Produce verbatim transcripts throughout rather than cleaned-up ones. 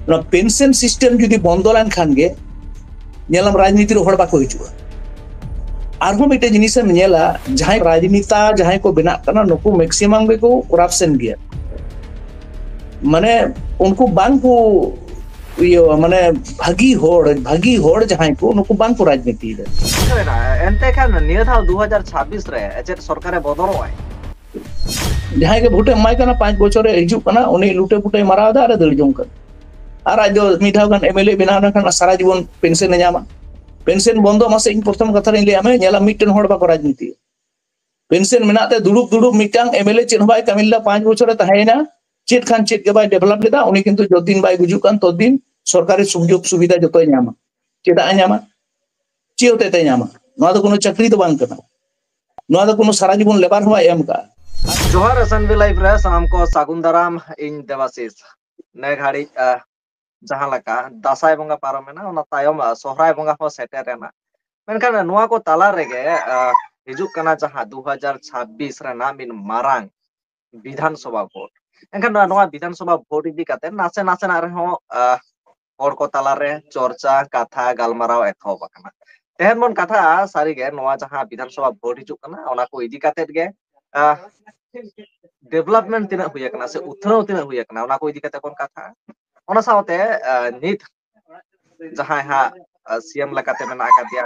ᱚᱱᱟ pension system ᱡᱩᱫᱤ ᱵᱚᱱᱫᱚ ᱞᱮᱱᱠᱷᱟᱱ ᱜᱮ ᱧᱮᱞᱟᱢ ᱨᱟᱡᱽᱱᱤᱛᱤ ᱨᱮ ᱦᱚᱲ ᱵᱟᱠᱚ ᱦᱤᱡᱩᱜᱼᱟ᱾ ᱟᱨᱦᱚᱸ ᱢᱤᱫᱴᱮᱱ ᱡᱤᱱᱤᱥᱮᱢ ᱧᱮᱞᱟ, ᱡᱟᱦᱟᱸᱭ ᱨᱟᱡᱽᱱᱮᱛᱟ ᱡᱟᱦᱟᱸᱭ ᱠᱚ ᱵᱮᱱᱟᱜ ᱠᱟᱱᱟ, ᱱᱩᱠᱩ ᱢᱮᱠᱥᱤᱢᱟᱢ ᱜᱮᱠᱚ ᱠᱚᱨᱟᱯᱥᱚᱱ ᱜᱮᱭᱟ᱾ ᱢᱟᱱᱮ ᱩᱱᱠᱩ ᱵᱟᱝ ᱠᱚ ᱤᱭᱟᱹ, ᱢᱟᱱᱮ ᱵᱷᱟᱹᱜᱤ ᱦᱚᱲ, ᱵᱷᱟᱹᱜᱤ ᱦᱚᱲ ᱡᱟᱦᱟᱸᱭ ᱠᱚ, ᱱᱩᱠᱩ ᱵᱟᱝ ᱠᱚ ᱨᱟᱡᱽᱱᱤᱛᱤᱭᱮᱫᱟ᱾ ᱮᱱᱛᱮ ᱠᱷᱟᱱ ᱱᱤᱭᱟᱹ ᱫᱷᱟᱣ ᱫᱩ ᱦᱟᱡᱟᱨ ᱪᱷᱟᱵᱵᱤᱥ ᱨᱮ ᱪᱮᱫ ᱥᱚᱨᱠᱟᱨᱮ ᱵᱚᱫᱚᱞᱚᱜᱼᱟᱭ? ᱡᱟᱦᱟᱸᱭ ᱜᱮ ᱵᱷᱳᱴᱮ ᱮᱢᱟᱭ ᱠᱟᱱᱟ, ᱯᱟᱸᱪ ᱵᱚᱪᱷᱚᱨᱮ ᱦᱤᱡᱩᱜ ᱠᱟᱱᱟ, ᱩᱱᱤ ᱞᱩᱴᱮ ᱯᱩᱴᱮᱭ ᱢᱟᱨᱟᱣ ᱮᱫᱟ ᱟᱨᱮ ᱫᱟᱹᱲ ᱡᱚᱝ ᱠᱟᱱᱟ᱾ ᱟᱨ ᱟᱡ ᱫᱚ ᱢᱤᱫ ᱫᱷᱟᱣ ᱜᱟᱱ ᱮᱢᱮᱞᱮ ᱵᱮᱱᱟᱣ ᱞᱮᱱᱠᱷᱟᱱ ᱥᱟᱨᱟ ᱡᱤᱵᱚᱱ ᱯᱮᱱᱥᱚᱱ ᱮ ᱧᱟᱢᱟ᱾ ᱯᱮᱱᱥᱚᱱ ᱵᱚᱱᱫᱚ ᱢᱟᱥᱮ, ᱤᱧ ᱯᱨᱚᱛᱷᱚᱢ ᱠᱟᱛᱷᱟ ᱨᱤᱧ ᱞᱟᱹᱭᱟ ᱢᱮ, ᱧᱮᱞᱟ ᱢᱤᱫᱴᱮᱱ ᱦᱚᱲ ᱵᱟᱠᱚ ᱨᱟᱡᱽᱱᱤᱛᱤᱭᱟ᱾ ᱯᱮᱱᱥᱚᱱ ᱢᱮᱱᱟᱜ ᱛᱮ ᱫᱩᱲᱩᱵ ᱫᱩᱲᱩᱵ ᱢᱤᱫᱴᱟᱝ ᱮᱢᱮᱞᱮ ᱪᱮᱫ ᱦᱚᱸ ᱵᱟᱭ ᱠᱟᱹᱢᱤ ᱞᱮᱫᱟ, ᱯᱟᱸᱪ ᱵᱚᱪᱷᱚᱨᱮ ᱛᱟᱦᱮᱸᱭᱮᱱᱟ, ᱪᱮᱫ ᱠᱷᱟᱱ ᱪᱮᱫ ᱜᱮ ᱵᱟᱭ ᱰᱮᱵᱷᱞᱚᱯ ᱞᱮᱫᱟ᱾ ᱩᱱᱤ ᱠᱤᱱᱛᱩ ᱡᱚᱛᱫᱤᱱ ᱵᱟᱭ ᱜᱩᱡᱩᱜ ᱠᱟᱱ ᱛᱚᱛᱫᱤᱱ ᱥᱚᱨᱠᱟᱨᱤ ᱥᱩᱡᱳᱜᱽ ᱥᱩᱵᱤᱫᱷᱟ ᱡᱚᱛᱚᱭ ᱧᱟᱢᱟ᱾ ᱪᱮᱫᱟᱜ ᱮ ᱧᱟᱢᱟ? ᱪᱮᱫ ᱦᱚᱛᱮᱛᱮ ᱧᱟᱢᱟ? ᱱᱚᱣᱟ ᱫᱚ ᱠᱳᱱᱳ ᱪᱟᱹᱠᱨᱤ ᱫᱚ ᱵᱟᱝ ᱠᱟᱱᱟ᱾ ᱱᱚᱣᱟ ᱫᱚ ᱠᱳᱱᱳ ᱥᱟᱨᱟ ᱡᱤᱵᱚᱱ ᱞᱮᱵᱟᱨ ᱦᱚᱸ ᱵᱟᱭ ᱮᱢ ᱠᱟᱜᱼᱟ᱾ ᱡᱚᱦᱟᱨ ᱮᱥ ᱮᱱ ᱵᱤ ᱞᱟᱭᱤᱵᱷ ᱨᱮ ᱥᱟᱱᱟᱢ ᱠᱚ ᱥᱟᱹᱜᱩᱱ ᱫᱟᱨᱟᱢ᱾ ᱤᱧ ᱫᱮᱵᱟᱥᱤᱥ᱾ ᱱᱮ ᱜᱷᱟᱹᱲᱤᱡ ᱡᱟᱦᱟᱸ ᱞᱮᱠᱟ ᱫᱟᱸᱥᱟᱭ ᱵᱚᱸᱜᱟ ᱯᱟᱨᱚᱢᱮᱱᱟ, ᱚᱱᱟ ᱛᱟᱭᱚᱢ ᱥᱚᱦᱨᱟᱭ ᱵᱚᱸᱜᱟ ᱦᱚᱸ ᱥᱮᱴᱮᱨᱮᱱᱟ᱾ ᱢᱮᱱᱠᱷᱟᱱ ᱱᱚᱣᱟ ᱠᱚ ᱛᱟᱞᱟ ᱨᱮᱜᱮ ᱦᱤᱡᱩᱜ ᱠᱟᱱᱟ ᱡᱟᱦᱟᱸ ᱫᱩ ᱦᱟᱡᱟᱨ ᱪᱷᱟᱵᱵᱤᱥ ᱨᱮᱱᱟᱜ ᱢᱤᱫ ᱢᱟᱨᱟᱝ ᱵᱤᱫᱷᱟᱱ ᱥᱚᱵᱷᱟ ᱵᱷᱳᱴ᱾ ᱮᱱᱠᱷᱟᱱ ᱱᱚᱣᱟ ᱵᱤᱫᱷᱟᱱ ᱥᱚᱵᱷᱟ ᱵᱷᱳᱴ ᱤᱫᱤ ᱠᱟᱛᱮ ᱱᱟᱥᱮ ᱱᱟᱥᱮᱱᱟᱜ ᱨᱮᱦᱚᱸ ᱦᱚᱲ ᱠᱚ ᱛᱟᱞᱟᱨᱮ ᱪᱚᱨᱪᱟ, ᱠᱟᱛᱷᱟ, ᱜᱟᱞᱢᱟᱨᱟᱣ ᱮᱛᱚᱦᱚᱵ ᱟᱠᱟᱱᱟ᱾ ᱛᱮᱦᱮᱧ ᱵᱚᱱ ᱠᱟᱛᱷᱟᱜᱼᱟ ᱥᱟᱹᱨᱤᱜᱮ ᱱᱚᱣᱟ ᱡᱟᱦᱟᱸ ᱵᱤᱫᱷᱟᱱ ᱥᱚᱵᱷᱟ ᱵᱷᱳᱴ ᱦᱤᱡᱩᱜ ᱠᱟᱱᱟ, ᱚᱱᱟ ᱠᱚ ᱤᱫᱤ ᱠᱟᱛᱮ ᱜᱮ ᱰᱮᱵᱷᱞᱚᱯᱢᱮᱱᱴ ᱛᱤᱱᱟᱹᱜ ᱦᱩᱭ ᱟᱠᱟᱱᱟ ᱥᱮ ᱩᱛᱱᱟᱹᱣ ᱛᱤᱱᱟᱹᱜ ᱦᱩᱭ ᱟᱠᱟᱱᱟ, ᱚᱱᱟ ᱠᱚ ᱤᱫᱤ ᱠᱟᱛᱮ ᱵᱚᱱ ᱠᱟᱛᱷᱟᱜᱼᱟ᱾ ᱚᱱᱟ ᱥᱟᱶᱛᱮ ᱱᱤᱛ ᱡᱟᱦᱟᱸᱭ ᱦᱟᱸᱜ ᱥᱤ ᱮᱢ ᱞᱮᱠᱟᱛᱮ ᱢᱮᱱᱟᱜ ᱟᱠᱟᱫᱮᱭᱟ,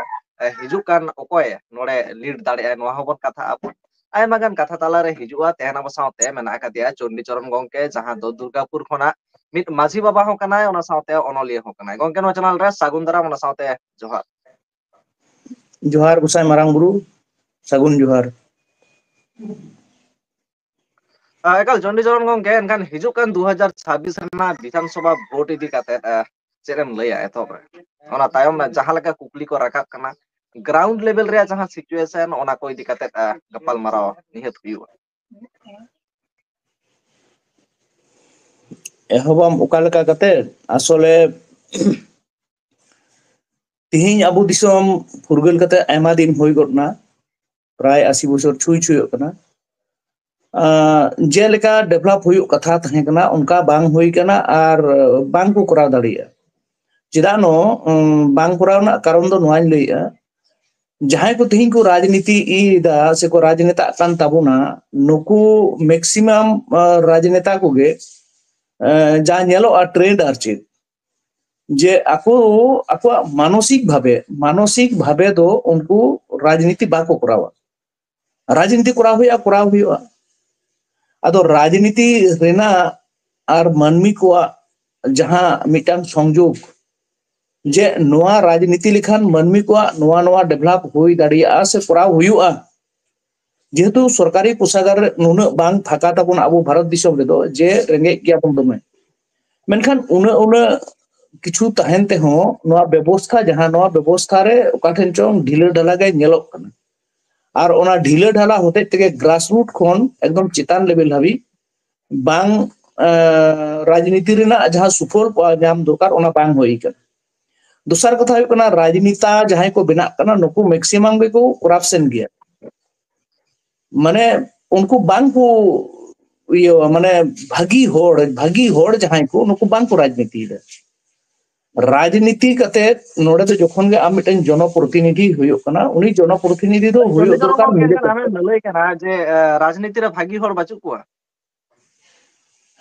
ᱦᱤᱡᱩᱜ ᱠᱟᱱ ᱚᱠᱚᱭ ᱱᱚᱰᱮ ᱞᱤᱰ ᱫᱟᱲᱮᱭᱟᱜᱼᱟᱭ, ᱱᱚᱣᱟ ᱦᱚᱸᱵᱚᱱ ᱠᱟᱛᱷᱟᱜᱼᱟ ᱵᱚᱱ᱾ ᱟᱭᱢᱟ ᱜᱟᱱ ᱠᱟᱛᱷᱟ ᱛᱟᱞᱟᱨᱮ ᱦᱤᱡᱩᱜᱼᱟ᱾ ᱛᱮᱦᱮᱧ ᱟᱵᱚ ᱥᱟᱶᱛᱮ ᱢᱮᱱᱟᱜ ᱟᱠᱟᱫᱮᱭᱟ ᱪᱚᱱᱰᱤᱪᱚᱨᱚᱱ ᱜᱚᱝᱠᱮ, ᱡᱟᱦᱟᱸ ᱫᱚ ᱫᱩᱨᱜᱟᱯᱩᱨ ᱠᱷᱚᱱᱟᱜ ᱢᱤᱫ ᱢᱟᱹᱡᱷᱤ ᱵᱟᱵᱟ ᱦᱚᱸ ᱠᱟᱱᱟᱭ, ᱚᱱᱟ ᱥᱟᱶᱛᱮ ᱚᱱᱚᱞᱤᱭᱟᱹ ᱦᱚᱸ ᱠᱟᱱᱟᱭ᱾ ᱜᱚᱝᱠᱮ, ᱱᱚᱣᱟ ᱪᱮᱱᱮᱞ ᱨᱮ ᱥᱟᱹᱜᱩᱱ ᱫᱟᱨᱟᱢ, ᱚᱱᱟ ᱥᱟᱶᱛᱮ ᱡᱚᱦᱟᱨ᱾ ᱡᱚᱦᱟᱨ ᱜᱚᱸᱥᱟᱭ ᱢᱟᱨᱟᱝ ᱵᱩᱨᱩ, ᱥᱟᱹᱜᱩᱱ ᱡᱚᱦᱟᱨ᱾ ᱮᱠᱟᱞ ᱪᱚᱱᱰᱤᱪᱚᱨᱚᱱ ᱜᱚᱝᱠᱮ, ᱮᱱᱠᱷᱟᱱ ᱦᱤᱡᱩᱜ ᱠᱟᱱ ᱫᱩ ᱦᱟᱡᱟᱨ ᱪᱷᱟᱵᱵᱤᱥ ᱨᱮᱱᱟᱜ ᱵᱤᱫᱷᱟᱱ ᱥᱚᱵᱷᱟ ᱵᱷᱳᱴ ᱤᱫᱤ ᱠᱟᱛᱮ ᱪᱮᱫ ᱮᱢ ᱞᱟᱹᱭᱟ ᱮᱛᱚᱦᱚᱵ ᱨᱮ? ᱚᱱᱟ ᱛᱟᱭᱚᱢ ᱡᱟᱦᱟᱸ ᱞᱮᱠᱟ ᱠᱩᱠᱞᱤ ᱠᱚ ᱨᱟᱠᱟᱵ ᱠᱟᱱᱟ, ᱜᱨᱟᱣᱩᱱᱰ ᱞᱮᱵᱮᱞ ᱨᱮᱭᱟᱜ ᱡᱟᱦᱟᱸ ᱥᱤᱪᱩᱭᱮᱥᱚᱱ, ᱚᱱᱟ ᱠᱚ ᱤᱫᱤ ᱠᱟᱛᱮ ᱜᱟᱯᱟᱞ ᱢᱟᱨᱟᱣ ᱱᱤᱦᱟᱹᱛ ᱦᱩᱭᱩᱜᱼᱟ᱾ ᱮᱦᱚᱵᱟᱢ ᱚᱠᱟ ᱞᱮᱠᱟ ᱠᱟᱛᱮ? ᱟᱥᱚᱞᱮ ᱛᱤᱦᱤᱧ ᱟᱵᱚ ᱫᱤᱥᱚᱢ ᱯᱷᱩᱨᱜᱟᱹᱞ ᱠᱟᱛᱮ ᱟᱭᱢᱟ ᱫᱤᱱ ᱦᱩᱭ ᱜᱚᱫ ᱱᱟ, ᱯᱨᱟᱭ ᱟᱥᱤ ᱵᱚᱪᱷᱚᱨ ᱪᱷᱩᱭ ᱪᱷᱩᱭᱚᱜ ᱠᱟᱱᱟ᱾ ᱡᱮᱞᱮᱠᱟ ᱰᱮᱵᱷᱞᱚᱯ ᱦᱩᱭᱩᱜ ᱠᱟᱛᱷᱟ ᱛᱟᱦᱮᱸ ᱠᱟᱱᱟ, ᱚᱱᱠᱟ ᱵᱟᱝ ᱦᱩᱭ ᱠᱟᱱᱟ ᱟᱨ ᱵᱟᱝ ᱠᱚ ᱠᱚᱨᱟᱣ ᱫᱟᱲᱮᱭᱟᱜᱼᱟ᱾ ᱪᱮᱫᱟᱜ ᱱᱚ ᱵᱟᱝ ᱠᱚᱨᱟᱣ ᱨᱮᱱᱟᱜ ᱠᱟᱨᱚᱱ ᱫᱚ ᱱᱚᱣᱟᱧ ᱞᱟᱹᱭᱮᱜᱼᱟ, ᱡᱟᱦᱟᱸᱭ ᱠᱚ ᱛᱮᱦᱮᱧ ᱠᱚ ᱨᱟᱡᱽᱱᱤᱛᱤ ᱤᱭᱮᱫᱟ ᱥᱮᱠᱚ ᱨᱟᱡᱽᱱᱮᱛᱟᱜ ᱠᱟᱱ ᱛᱟᱵᱚᱱᱟ, ᱱᱩᱠᱩ ᱢᱮᱠᱥᱤᱢᱟᱢ ᱨᱟᱡᱽᱱᱮᱛᱟ ᱠᱚᱜᱮ ᱡᱟ ᱧᱮᱞᱚᱜᱼᱟ ᱴᱨᱮᱱᱰ ᱟᱨ ᱪᱮᱫ, ᱡᱮ ᱟᱠᱚ ᱟᱠᱚᱣᱟᱜ ᱢᱟᱱᱚᱥᱤᱠ ᱵᱷᱟᱵᱮ ᱢᱟᱱᱚᱥᱤᱠ ᱵᱷᱟᱵᱮ ᱫᱚ ᱩᱱᱠᱩ ᱨᱟᱡᱽᱱᱤᱛᱤ ᱵᱟᱠᱚ ᱠᱚᱨᱟᱣᱟ᱾ ᱨᱟᱡᱽᱱᱤᱛᱤ ᱠᱚᱨᱟᱣ ᱦᱩᱭᱩᱜᱼᱟ, ᱠᱚᱨᱟᱣ ᱦᱩᱭᱩᱜᱼᱟ᱾ ᱟᱫᱚ ᱨᱟᱡᱽᱱᱤᱛᱤ ᱨᱮᱱᱟᱜ ᱟᱨ ᱢᱟᱹᱱᱢᱤ ᱠᱚᱣᱟᱜ ᱡᱟᱦᱟᱸ ᱢᱤᱫᱴᱟᱝ ᱥᱚᱝᱡᱳᱜᱽ, ᱡᱮ ᱱᱚᱣᱟ ᱨᱟᱡᱽᱱᱤᱛᱤ ᱞᱮᱠᱷᱟᱱ ᱢᱟᱹᱱᱢᱤ ᱠᱚᱣᱟᱜ ᱱᱚᱣᱟ ᱱᱚᱣᱟ ᱰᱮᱵᱷᱞᱚᱯ ᱦᱩᱭ ᱫᱟᱲᱮᱭᱟᱜᱼᱟ ᱥᱮ ᱠᱚᱨᱟᱣ ᱦᱩᱭᱩᱜᱼᱟ᱾ ᱡᱮᱦᱮᱛᱩ ᱥᱚᱨᱠᱟᱨᱤ ᱠᱳᱥᱟᱜᱟᱨ ᱨᱮ ᱱᱩᱱᱟᱹᱜ ᱵᱟᱝ ᱯᱷᱟᱸᱠᱟ ᱛᱟᱵᱚᱱ ᱟᱵᱚ ᱵᱷᱟᱨᱚᱛ ᱫᱤᱥᱚᱢ ᱨᱮᱫᱚ, ᱡᱮ ᱨᱮᱸᱜᱮᱡ ᱜᱮᱭᱟᱵᱚᱱ ᱫᱚᱢᱮ, ᱢᱮᱱᱠᱷᱟᱱ ᱩᱱᱟᱹᱜ ᱩᱱᱟᱹᱜ ᱠᱤᱪᱷᱩ ᱛᱟᱦᱮᱱ ᱛᱮᱦᱚᱸ ᱱᱚᱣᱟ ᱵᱮᱵᱚᱥᱛᱷᱟ, ᱡᱟᱦᱟᱸ ᱱᱚᱣᱟ ᱵᱮᱵᱚᱥᱛᱷᱟ ᱨᱮ ᱚᱠᱟ ᱴᱷᱮᱱ ᱪᱚᱝ ᱰᱷᱤᱞᱟᱹ ᱰᱷᱟᱞᱟ ᱜᱮ ᱧᱮᱞᱚᱜ ᱠᱟᱱᱟ᱾ ᱟᱨ ᱚᱱᱟ ᱰᱷᱤᱞᱟᱹ ᱰᱷᱟᱞᱟ ᱦᱚᱛᱮᱡ ᱛᱮᱜᱮ ᱜᱨᱟᱥ ᱨᱩᱴ ᱠᱷᱚᱱ ᱮᱠᱫᱚᱢ ᱪᱮᱛᱟᱱ ᱞᱮᱵᱮᱞ ᱦᱟᱹᱵᱤᱡ ᱵᱟᱝ, ᱨᱟᱡᱽᱱᱤᱛᱤ ᱨᱮᱱᱟᱜ ᱡᱟᱦᱟᱸ ᱥᱩᱯᱷᱚᱞ ᱧᱟᱢ ᱫᱚᱨᱠᱟᱨ, ᱚᱱᱟ ᱵᱟᱝ ᱦᱩᱭ ᱠᱟᱱᱟ᱾ ᱫᱚᱥᱟᱨ ᱠᱟᱛᱷᱟ ᱦᱩᱭᱩᱜ ᱠᱟᱱᱟ, ᱨᱟᱡᱽᱱᱮᱛᱟ ᱡᱟᱦᱟᱸᱭ ᱠᱚ ᱵᱮᱱᱟᱜ ᱠᱟᱱᱟ, ᱱᱩᱠᱩ ᱢᱮᱠᱥᱤᱢᱟᱢ ᱜᱮᱠᱚ ᱠᱚᱨᱟᱯᱥᱚᱱ ᱜᱮᱭᱟ᱾ ᱢᱟᱱᱮ ᱩᱱᱠᱩ ᱵᱟᱝ ᱠᱚ ᱤᱭᱟᱹ, ᱢᱟᱱᱮ ᱵᱷᱟᱹᱜᱤ ᱦᱚᱲ, ᱵᱷᱟᱹᱜᱤ ᱦᱚᱲ ᱡᱟᱦᱟᱸᱭ ᱠᱚ, ᱱᱩᱠᱩ ᱵᱟᱝ ᱠᱚ ᱨᱟᱡᱽᱱᱤᱛᱤᱭᱮᱫᱟ᱾ ᱨᱟᱡᱽᱱᱤᱛᱤ ᱠᱟᱛᱮ ᱱᱚᱰᱮ ᱫᱚ ᱡᱚᱠᱷᱚᱱ ᱜᱮ ᱟᱢ ᱢᱤᱫᱴᱮᱱ ᱡᱚᱱᱚᱯᱨᱚᱛᱤᱱᱤᱫᱷᱤ ᱦᱩᱭᱩᱜ ᱠᱟᱱᱟ, ᱩᱱᱤ ᱡᱚᱱᱚᱯᱨᱚᱛᱤᱱᱤᱫᱷᱤ ᱫᱚ ᱦᱩᱭᱩᱜ ᱫᱚᱨᱠᱟᱨ ᱱᱤᱡᱮ ᱠᱟᱛᱮ᱾ ᱞᱟᱹᱭ ᱠᱟᱱᱟ ᱡᱮ ᱨᱟᱡᱽᱱᱤᱛᱤ ᱨᱮ ᱵᱷᱟᱹᱜᱤ ᱦᱚᱲ ᱵᱟᱹᱪᱩᱜ ᱠᱚᱣᱟ᱾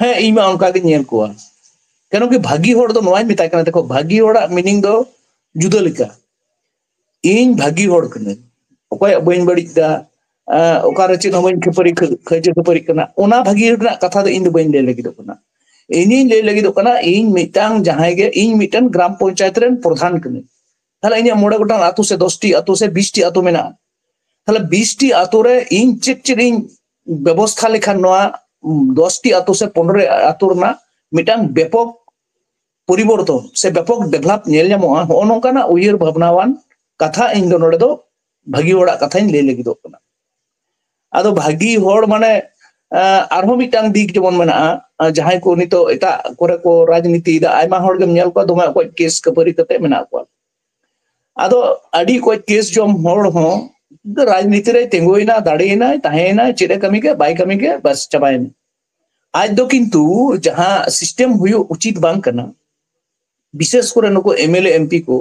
ᱦᱮᱸ, ᱤᱧ ᱢᱟ ᱚᱱᱠᱟ ᱜᱤᱧ ᱧᱮᱞ ᱠᱚᱣᱟ᱾ ᱠᱮᱱᱚ ᱠᱤ ᱵᱷᱟᱹᱜᱤ ᱦᱚᱲ ᱫᱚ ᱱᱚᱣᱟᱧ ᱢᱮᱛᱟᱭ ᱠᱟᱱᱟ, ᱫᱮᱠᱷᱚ, ᱵᱷᱟᱹᱜᱤ ᱦᱚᱲᱟᱜ ᱢᱤᱱᱤᱝ ᱫᱚ ᱡᱩᱫᱟᱹ ᱞᱮᱠᱟ᱾ ᱤᱧ ᱵᱷᱟᱹᱜᱤ ᱦᱚᱲ ᱠᱟᱹᱱᱟᱹᱧ, ᱚᱠᱚᱭᱟᱜ ᱵᱟᱹᱧ ᱵᱟᱹᱲᱤᱡ ᱫᱟ, ᱚᱠᱟᱨᱮ ᱪᱮᱫ ᱦᱚᱸ ᱵᱟᱹᱧ ᱠᱷᱟᱹᱯᱟᱹᱨᱤ, ᱠᱷᱟᱹ-, ᱠᱷᱟᱹᱭᱡᱟᱹ ᱠᱷᱟᱹᱯᱟᱹᱨᱤᱜ ᱠᱟᱱᱟ, ᱚᱱᱟ ᱵᱷᱟᱹᱜᱤ ᱨᱮᱱᱟᱜ ᱠᱟᱛᱷᱟ ᱫᱚ ᱤᱧ ᱫᱚ ᱵᱟᱹᱧ ᱞᱟᱹᱭ ᱞᱟᱹᱜᱤᱫᱚᱜ ᱠᱟᱱᱟ᱾ ᱤᱧᱤᱧ ᱞᱟᱹᱭ ᱞᱟᱹᱜᱤᱫᱚᱜ ᱠᱟᱱᱟ, ᱤᱧ ᱢᱤᱫᱴᱟᱝ ᱡᱟᱦᱟᱸᱭ ᱜᱮ, ᱤᱧ ᱢᱤᱫᱴᱟᱝ ᱜᱨᱟᱢ ᱯᱚᱧᱪᱟᱭᱮᱛ ᱨᱮᱱ ᱯᱨᱚᱫᱷᱟᱱ ᱠᱟᱹᱱᱟᱹᱧ᱾ ᱛᱟᱦᱞᱮ ᱤᱧᱟᱹᱜ ᱢᱚᱬᱮ ᱜᱚᱴᱟᱝ ᱟᱹᱛᱩ ᱥᱮ ᱫᱚᱥᱴᱤ ᱟᱹᱛᱩ ᱥᱮ ᱵᱤᱥᱴᱤ ᱟᱹᱛᱩ ᱢᱮᱱᱟᱜᱼᱟ᱾ ᱛᱟᱦᱞᱮ ᱵᱤᱥᱴᱤ ᱟᱹᱛᱩ ᱨᱮ ᱤᱧ ᱪᱮᱫ ᱪᱮᱫ ᱤᱧ ᱵᱮᱵᱚᱥᱛᱷᱟ ᱞᱮᱠᱷᱟᱱ ᱱᱚᱣᱟ ᱫᱚᱥᱴᱤ ᱟᱹᱛᱩ ᱥᱮ ᱯᱚᱱᱨᱚ ᱟᱹᱛᱩ ᱨᱮᱱᱟᱜ ᱢᱤᱫᱴᱟᱝ ᱵᱮᱯᱚᱠ ᱯᱚᱨᱤᱵᱚᱨᱛᱚᱱ ᱥᱮ ᱵᱮᱯᱚᱠ ᱰᱮᱵᱷᱞᱚᱯ ᱧᱮᱞ ᱧᱟᱢᱚᱜᱼᱟ, ᱦᱚᱸᱜᱼᱚ ᱱᱚᱝᱠᱟᱱᱟᱜ ᱩᱭᱦᱟᱹᱨ ᱵᱷᱟᱵᱽᱱᱟᱣᱟᱱ ᱠᱟᱛᱷᱟ ᱤᱧ ᱫᱚ ᱱᱚᱰᱮ ᱫᱚ ᱵᱷᱟᱹᱜᱤ ᱦᱚᱲᱟᱜ ᱠᱟᱛᱷᱟᱧ ᱞᱟᱹᱭ ᱞᱟᱹᱜᱤᱫᱚᱜ ᱠᱟᱱᱟ᱾ ᱟᱫᱚ ᱵᱷᱟᱹᱜᱤ ᱦᱚᱲ ᱢᱟᱱᱮ, ᱟᱨᱦᱚᱸ ᱢᱤᱫᱴᱟᱝ ᱫᱤᱠ ᱡᱮᱢᱚᱱ ᱢᱮᱱᱟᱜᱼᱟ, ᱡᱟᱦᱟᱸᱭ ᱠᱚ ᱱᱤᱛᱚᱜ ᱮᱴᱟᱜ ᱠᱚᱨᱮ ᱠᱚ ᱨᱟᱡᱽᱱᱤᱛᱤᱭᱮᱫᱟ, ᱟᱭᱢᱟ ᱦᱚᱲ ᱜᱮᱢ ᱧᱮᱞ ᱠᱚᱣᱟ ᱫᱚᱢᱮ ᱚᱠᱚᱭ ᱠᱮᱥ ᱠᱷᱟᱹᱯᱟᱹᱨᱤ ᱠᱟᱛᱮ ᱢᱮᱱᱟᱜ ᱠᱚᱣᱟ᱾ ᱟᱫᱚ ᱟᱹᱰᱤ ᱚᱠᱚᱭ ᱠᱮᱥ ᱡᱚᱢ ᱦᱚᱲ ᱦᱚᱸ ᱨᱟᱡᱽᱱᱤᱛᱤ ᱨᱮ ᱛᱤᱸᱜᱩᱭᱮᱱᱟ, ᱫᱟᱲᱮᱭᱮᱱᱟᱭ, ᱛᱟᱦᱮᱸᱭᱮᱱᱟᱭ, ᱪᱮᱫ ᱮ ᱠᱟᱹᱢᱤ ᱠᱮᱫ, ᱵᱟᱭ ᱠᱟᱹᱢᱤ ᱠᱮᱫ, ᱵᱟᱥ ᱪᱟᱵᱟᱭᱮᱱᱟ᱾ ᱟᱡ ᱫᱚ ᱠᱤᱱᱛᱩ ᱡᱟᱦᱟᱸ ᱥᱤᱥᱴᱮᱢ ᱦᱩᱭᱩᱜ ᱩᱪᱤᱛ ᱵᱟᱝ ᱠᱟᱱᱟ, ᱵᱤᱥᱮᱥ ᱠᱚᱨᱮ ᱱᱩᱠᱩ ᱮᱢᱮᱞᱮ ᱮᱢᱯᱤ ᱠᱚ,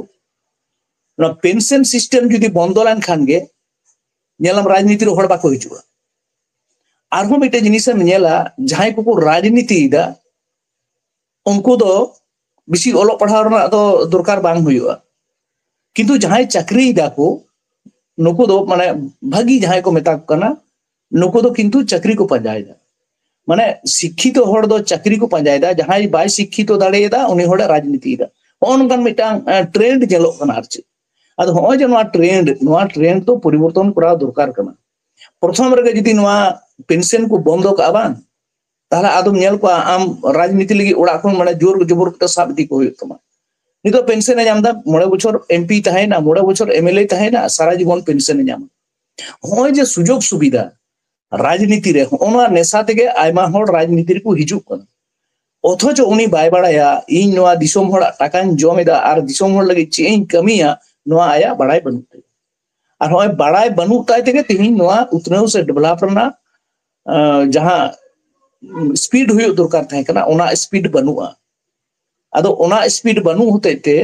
ᱱᱚᱣᱟ ᱯᱮᱱᱥᱚᱱ ᱥᱤᱥᱴᱮᱢ ᱡᱩᱫᱤ ᱵᱚᱱᱫᱚ ᱞᱮᱱᱠᱷᱟᱱ ᱜᱮ ᱧᱮᱞᱟᱢ ᱨᱟᱡᱽᱱᱤᱛᱤ ᱨᱮ ᱦᱚᱲ ᱵᱟᱠᱚ ᱦᱤᱡᱩᱜᱼᱟ᱾ ᱟᱨᱦᱚᱸ ᱢᱤᱫᱴᱮᱡ ᱡᱤᱱᱤᱥ ᱮᱢ ᱧᱮᱞᱟ, ᱡᱟᱦᱟᱸᱭ ᱠᱚᱠᱚ ᱨᱟᱡᱽᱱᱤᱛᱤᱭᱮᱫᱟ ᱩᱱᱠᱩ ᱫᱚ ᱵᱮᱥᱤ ᱚᱞᱚᱜ ᱯᱟᱲᱦᱟᱣ ᱨᱮᱱᱟᱜ ᱫᱚ ᱫᱚᱨᱠᱟᱨ ᱵᱟᱝ ᱦᱩᱭᱩᱜᱼᱟ, ᱠᱤᱱᱛᱩ ᱡᱟᱦᱟᱸᱭ ᱪᱟᱹᱠᱨᱤᱭᱮᱫᱟ ᱠᱚ ᱱᱩᱠᱩ ᱫᱚ ᱢᱟᱱᱮ ᱵᱷᱟᱹᱜᱤ ᱡᱟᱦᱟᱸᱭ ᱠᱚ ᱢᱮᱛᱟ ᱠᱚ ᱠᱟᱱᱟ, ᱱᱩᱠᱩ ᱫᱚ ᱠᱤᱱᱛᱩ ᱪᱟᱹᱠᱨᱤ ᱠᱚ ᱯᱟᱸᱡᱟᱭᱮᱫᱟ᱾ ᱢᱟᱱᱮ ᱥᱤᱠᱠᱷᱤᱛᱚ ᱦᱚᱲ ᱫᱚ ᱪᱟᱹᱠᱨᱤ ᱠᱚ ᱯᱟᱸᱡᱟᱭᱮᱫᱟ, ᱡᱟᱦᱟᱸᱭ ᱵᱟᱭ ᱥᱤᱠᱠᱷᱤᱛᱚ ᱫᱟᱲᱮᱭᱟᱫᱟ ᱩᱱᱤ ᱦᱚᱲᱮ ᱨᱟᱡᱽᱱᱤᱛᱤᱭᱮᱫᱟ᱾ ᱦᱚᱸᱜᱼᱚ ᱱᱚᱝᱠᱟᱱ ᱢᱤᱫᱴᱟᱝ ᱴᱨᱮᱱᱰ ᱧᱮᱞᱚᱜ ᱠᱟᱱᱟ᱾ ᱟᱨ ᱪᱮᱫ ᱟᱫᱚ ᱦᱚᱸᱜᱼᱚᱭ ᱡᱮ ᱱᱚᱣᱟ ᱴᱨᱮᱱᱰ, ᱱᱚᱣᱟ ᱴᱨᱮᱱᱰ ᱫᱚ ᱯᱚᱨᱤᱵᱚᱨᱛᱚᱱ ᱠᱚᱨᱟᱣ ᱫᱚᱨᱠᱟᱨ ᱠᱟᱱᱟ᱾ ᱯᱨᱚᱛᱷᱚᱢ ᱨᱮᱜᱮ ᱡᱩᱫᱤ ᱱᱚᱣᱟ ᱯᱮᱱᱥᱚᱱ ᱠᱚ ᱵᱚᱱᱫᱚ ᱠᱟᱜᱼᱟ ᱵᱟᱝ, ᱛᱟᱦᱞᱮ ᱟᱫᱚᱢ ᱧᱮᱞ ᱠᱚᱣᱟ ᱟᱢ ᱨᱟᱡᱽᱱᱤᱛᱤ ᱞᱟᱹᱜᱤᱫ ᱚᱲᱟᱜ ᱠᱷᱚᱱ ᱢᱟᱱᱮ ᱡᱳᱨ ᱡᱚᱵᱚᱨ ᱠᱟᱛᱮ ᱥᱟᱵ ᱤᱫᱤ ᱠᱚ ᱦᱩᱭᱩᱜ ᱛᱟᱢᱟ᱾ ᱱᱤᱛᱚᱜ ᱯᱮᱱᱥᱚᱱ ᱮ ᱧᱟᱢ ᱮᱫᱟ, ᱢᱚᱬᱮ ᱵᱚᱪᱷᱚᱨ ᱮᱢᱯᱤ ᱛᱟᱦᱮᱸᱭᱮᱱᱟ, ᱢᱚᱬᱮ ᱵᱚᱪᱷᱚᱨ ᱮᱢᱮᱞᱮ ᱛᱟᱦᱮᱸᱭᱮᱱᱟ, ᱥᱟᱨᱟ ᱡᱤᱵᱚᱱ ᱯᱮᱱᱥᱚᱱ ᱮ ᱧᱟᱢᱟ᱾ ᱦᱚᱸᱜᱼᱚᱭ ᱡᱮ ᱥᱩᱡᱳᱜᱽ ᱥᱩᱵᱤᱫᱷᱟ ᱨᱟᱡᱽᱱᱤᱛᱤ ᱨᱮ, ᱦᱚᱸᱜᱼᱚ ᱱᱚᱣᱟ ᱱᱮᱥᱟ ᱛᱮᱜᱮ ᱟᱭᱢᱟ ᱦᱚᱲ ᱨᱟᱡᱽᱱᱤᱛᱤ ᱨᱮᱠᱚ ᱦᱤᱡᱩᱜ ᱠᱟᱱᱟ᱾ ᱚᱛᱷᱚᱪᱚ ᱩᱱᱤ ᱵᱟᱭ ᱵᱟᱲᱟᱭᱟ ᱤᱧ ᱱᱚᱣᱟ ᱫᱤᱥᱚᱢ ᱦᱚᱲᱟᱜ ᱴᱟᱠᱟᱧ ᱡᱚᱢ ᱮᱫᱟ ᱟᱨ ᱫᱤᱥᱚᱢ ᱦᱚᱲ ᱞᱟᱹᱜᱤᱫ ᱪᱮᱫ ᱤᱧ ᱠᱟᱹᱢᱤᱭᱟ, ᱱᱚᱣᱟ ᱟᱭᱟᱜ ᱵᱟᱲᱟᱭ ᱵᱟᱹᱱᱩᱜ ᱛᱟᱭᱟ᱾ ᱟᱨ ᱦᱚᱸᱜᱼᱚᱭ ᱵᱟᱲᱟᱭ ᱵᱟᱹᱱᱩᱜ ᱛᱟᱭ ᱛᱮᱜᱮ ᱛᱮᱦᱮᱧ ᱱᱚᱣᱟ ᱩᱛᱱᱟᱹᱣ ᱥᱮ ᱰᱮᱵᱷᱞᱚᱯ ᱨᱮᱱᱟᱜ, ᱟᱸ, ᱡᱟᱦᱟᱸ ᱥᱯᱤᱰ ᱦᱩᱭᱩᱜ ᱫᱚᱨᱠᱟᱨ ᱛᱟᱦᱮᱸ ᱠᱟᱱᱟ, ᱚᱱᱟ ᱥᱯᱤᱰ ᱵᱟᱹᱱᱩᱜᱼᱟ᱾ ᱟᱫᱚ ᱚᱱᱟ ᱥᱯᱤᱰ ᱵᱟᱹᱱᱩᱜ ᱦᱚᱛᱮᱡ ᱛᱮ,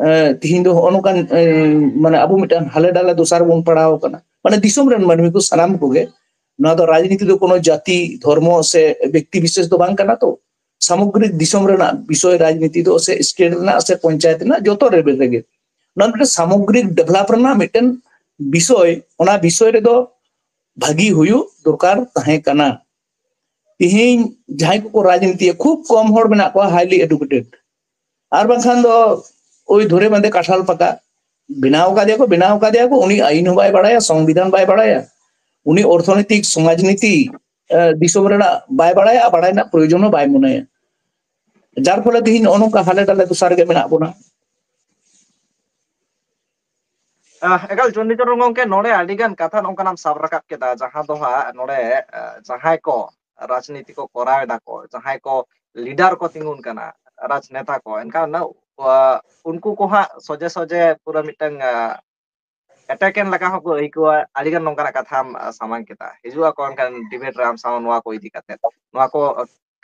ᱮᱸ, ᱛᱤᱦᱤᱧ ᱫᱚ ᱦᱚᱸᱜᱼᱚ ᱱᱚᱝᱠᱟᱱ, ᱮᱸ, ᱢᱟᱱᱮ ᱟᱵᱚ ᱢᱤᱫᱴᱟᱝ ᱦᱟᱞᱮ ᱰᱟᱞᱮ ᱫᱚᱥᱟ ᱨᱮᱵᱚᱱ ᱯᱟᱲᱟᱣ ᱟᱠᱟᱱᱟ᱾ ᱢᱟᱱᱮ ᱫᱤᱥᱚᱢ ᱨᱮᱱ ᱢᱟᱹᱱᱢᱤ ᱠᱚ ᱥᱟᱱᱟᱢ ᱠᱚᱜᱮ, ᱱᱚᱣᱟ ᱫᱚ ᱨᱟᱡᱽᱱᱤᱛᱤ ᱫᱚ ᱠᱳᱱᱳ ᱡᱟᱹᱛᱤ, ᱫᱷᱚᱨᱢᱚ ᱥᱮ ᱵᱮᱠᱛᱤ ᱵᱤᱥᱮᱥ ᱫᱚ ᱵᱟᱝ ᱠᱟᱱᱟ ᱛᱚ᱾ ᱥᱟᱢᱚᱜᱽᱨᱤᱠ ᱫᱤᱥᱚᱢ ᱨᱮᱱᱟᱜ ᱵᱤᱥᱚᱭ ᱨᱟᱡᱽᱱᱤᱛᱤ ᱫᱚ ᱥᱮ ᱥᱴᱮᱴ ᱨᱮᱱᱟᱜ ᱥᱮ ᱯᱚᱧᱪᱟᱭᱮᱛ ᱨᱮᱱᱟᱜ ᱡᱚᱛᱚ ᱞᱮᱵᱮᱞ ᱨᱮᱜᱮ ᱱᱚᱣᱟ ᱢᱤᱫᱴᱮᱱ ᱥᱟᱢᱚᱜᱽᱨᱤᱠ ᱰᱮᱵᱷᱞᱚᱯ ᱨᱮᱱᱟᱜ ᱢᱤᱫᱴᱮᱱ ᱵᱤᱥᱚᱭ, ᱚᱱᱟ ᱵᱤᱥᱚᱭ ᱨᱮᱫᱚ ᱵᱷᱟᱹᱜᱤ ᱦᱩᱭᱩᱜ ᱫᱚᱨᱠᱟᱨ ᱛᱟᱦᱮᱸ ᱠᱟᱱᱟ᱾ ᱛᱤᱦᱤᱧ ᱡᱟᱦᱟᱸᱭ ᱠᱚᱠᱚ ᱨᱟᱡᱽᱱᱤᱛᱤᱭᱟ, ᱠᱷᱩᱵ ᱠᱚᱢ ᱦᱚᱲ ᱢᱮᱱᱟᱜ ᱠᱚᱣᱟ highly educated, ᱟᱨ ᱵᱟᱝᱠᱷᱟᱱ ᱫᱚ ᱳᱭ ᱫᱷᱚᱨᱮ ᱵᱟᱸᱫᱮ ᱠᱟᱴᱷᱟᱞ ᱯᱟᱠᱟ᱾ ᱵᱮᱱᱟᱣ ᱠᱟᱫᱮᱭᱟ ᱠᱚ, ᱵᱮᱱᱟᱣ ᱠᱟᱫᱮᱭᱟ ᱠᱚ, ᱩᱱᱤ ᱟᱹᱭᱤᱱ ᱦᱚᱸ ᱵᱟᱭ ᱵᱟᱲᱟᱭᱟ, ᱥᱚᱝᱵᱤᱫᱷᱟᱱ ᱵᱟᱭ ᱵᱟᱲᱟᱭᱟ, ᱩᱱᱤ ᱚᱨᱛᱷᱚᱱᱤᱛᱤᱠ, ᱥᱚᱢᱟᱡᱽᱱᱤᱛᱤ, ᱮ, ᱫᱤᱥᱚᱢ ᱨᱮᱱᱟᱜ ᱵᱟᱭ ᱵᱟᱲᱟᱭᱟ, ᱵᱟᱲᱟᱭ ᱨᱮᱱᱟᱜ ᱯᱨᱚᱭᱳᱡᱚᱱ ᱦᱚᱸ ᱵᱟᱭ ᱢᱚᱱᱮᱭᱟ᱾ ᱡᱟᱨ ᱯᱷᱚᱞᱮ ᱛᱮᱦᱤᱧ ᱱᱚᱜᱼᱚ ᱱᱚᱝᱠᱟ ᱦᱟᱞᱮ ᱰᱟᱞᱮ ᱫᱚᱥᱟ ᱨᱮᱜᱮ ᱢᱮᱱᱟᱜ ᱵᱚᱱᱟ᱾ ᱟᱦ, ᱮᱠᱟᱞ ᱪᱚᱱᱰᱤᱪᱚᱨᱚᱱ ᱜᱚᱝᱠᱮ, ᱱᱚᱰᱮ ᱟᱹᱰᱤ ᱜᱟᱱ ᱠᱟᱛᱷᱟ ᱱᱚᱝᱠᱟᱱᱟᱜ ᱮᱢ ᱥᱟᱵ ᱨᱟᱠᱟᱵ ᱠᱮᱫᱟ, ᱡᱟᱦᱟᱸ ᱫᱚ ᱦᱟᱸᱜ ᱱᱚᱰᱮ, ᱟᱦ, ᱡᱟᱦᱟᱸᱭ ᱠᱚ ᱨᱟᱡᱽᱱᱤᱛᱤ ᱠᱚ ᱠᱚᱨᱟᱣ ᱮᱫᱟ ᱠᱚ, ᱡᱟᱦᱟᱸᱭ ᱠᱚ ᱞᱤᱰᱟᱨ ᱠᱚ ᱛᱤᱸᱜᱩᱱ ᱠᱟᱱᱟ, ᱨᱟᱡᱽᱱᱮᱛᱟ ᱠᱚ, ᱮᱱᱠᱷᱟᱱ ᱚᱱᱟ, ᱟᱦ, ᱩᱱᱠᱩ ᱠᱚ ᱦᱟᱸᱜ ᱥᱚᱡᱷᱮ ᱥᱚᱡᱷᱮ ᱯᱩᱨᱟᱹ ᱢᱤᱫᱴᱟᱝ, ᱟᱦ, ᱮᱴᱟᱠᱮᱱ ᱞᱮᱠᱟ ᱦᱚᱸᱠᱚ ᱟᱹᱭᱠᱟᱹᱣᱟ᱾ ᱟᱹᱰᱤ ᱜᱟᱱ ᱱᱚᱝᱠᱟᱱᱟᱜ ᱠᱟᱛᱷᱟᱢ ᱥᱟᱢᱟᱝ ᱠᱮᱫᱟ, ᱦᱤᱡᱩᱜ ᱟᱠᱚ ᱮᱱᱠᱷᱟᱱ ᱰᱤᱵᱮᱴ ᱨᱮ ᱟᱢ ᱥᱟᱶ ᱱᱚᱣᱟ ᱠᱚ ᱤᱫᱤ ᱠᱟᱛᱮ, ᱱᱚᱣᱟ ᱠᱚ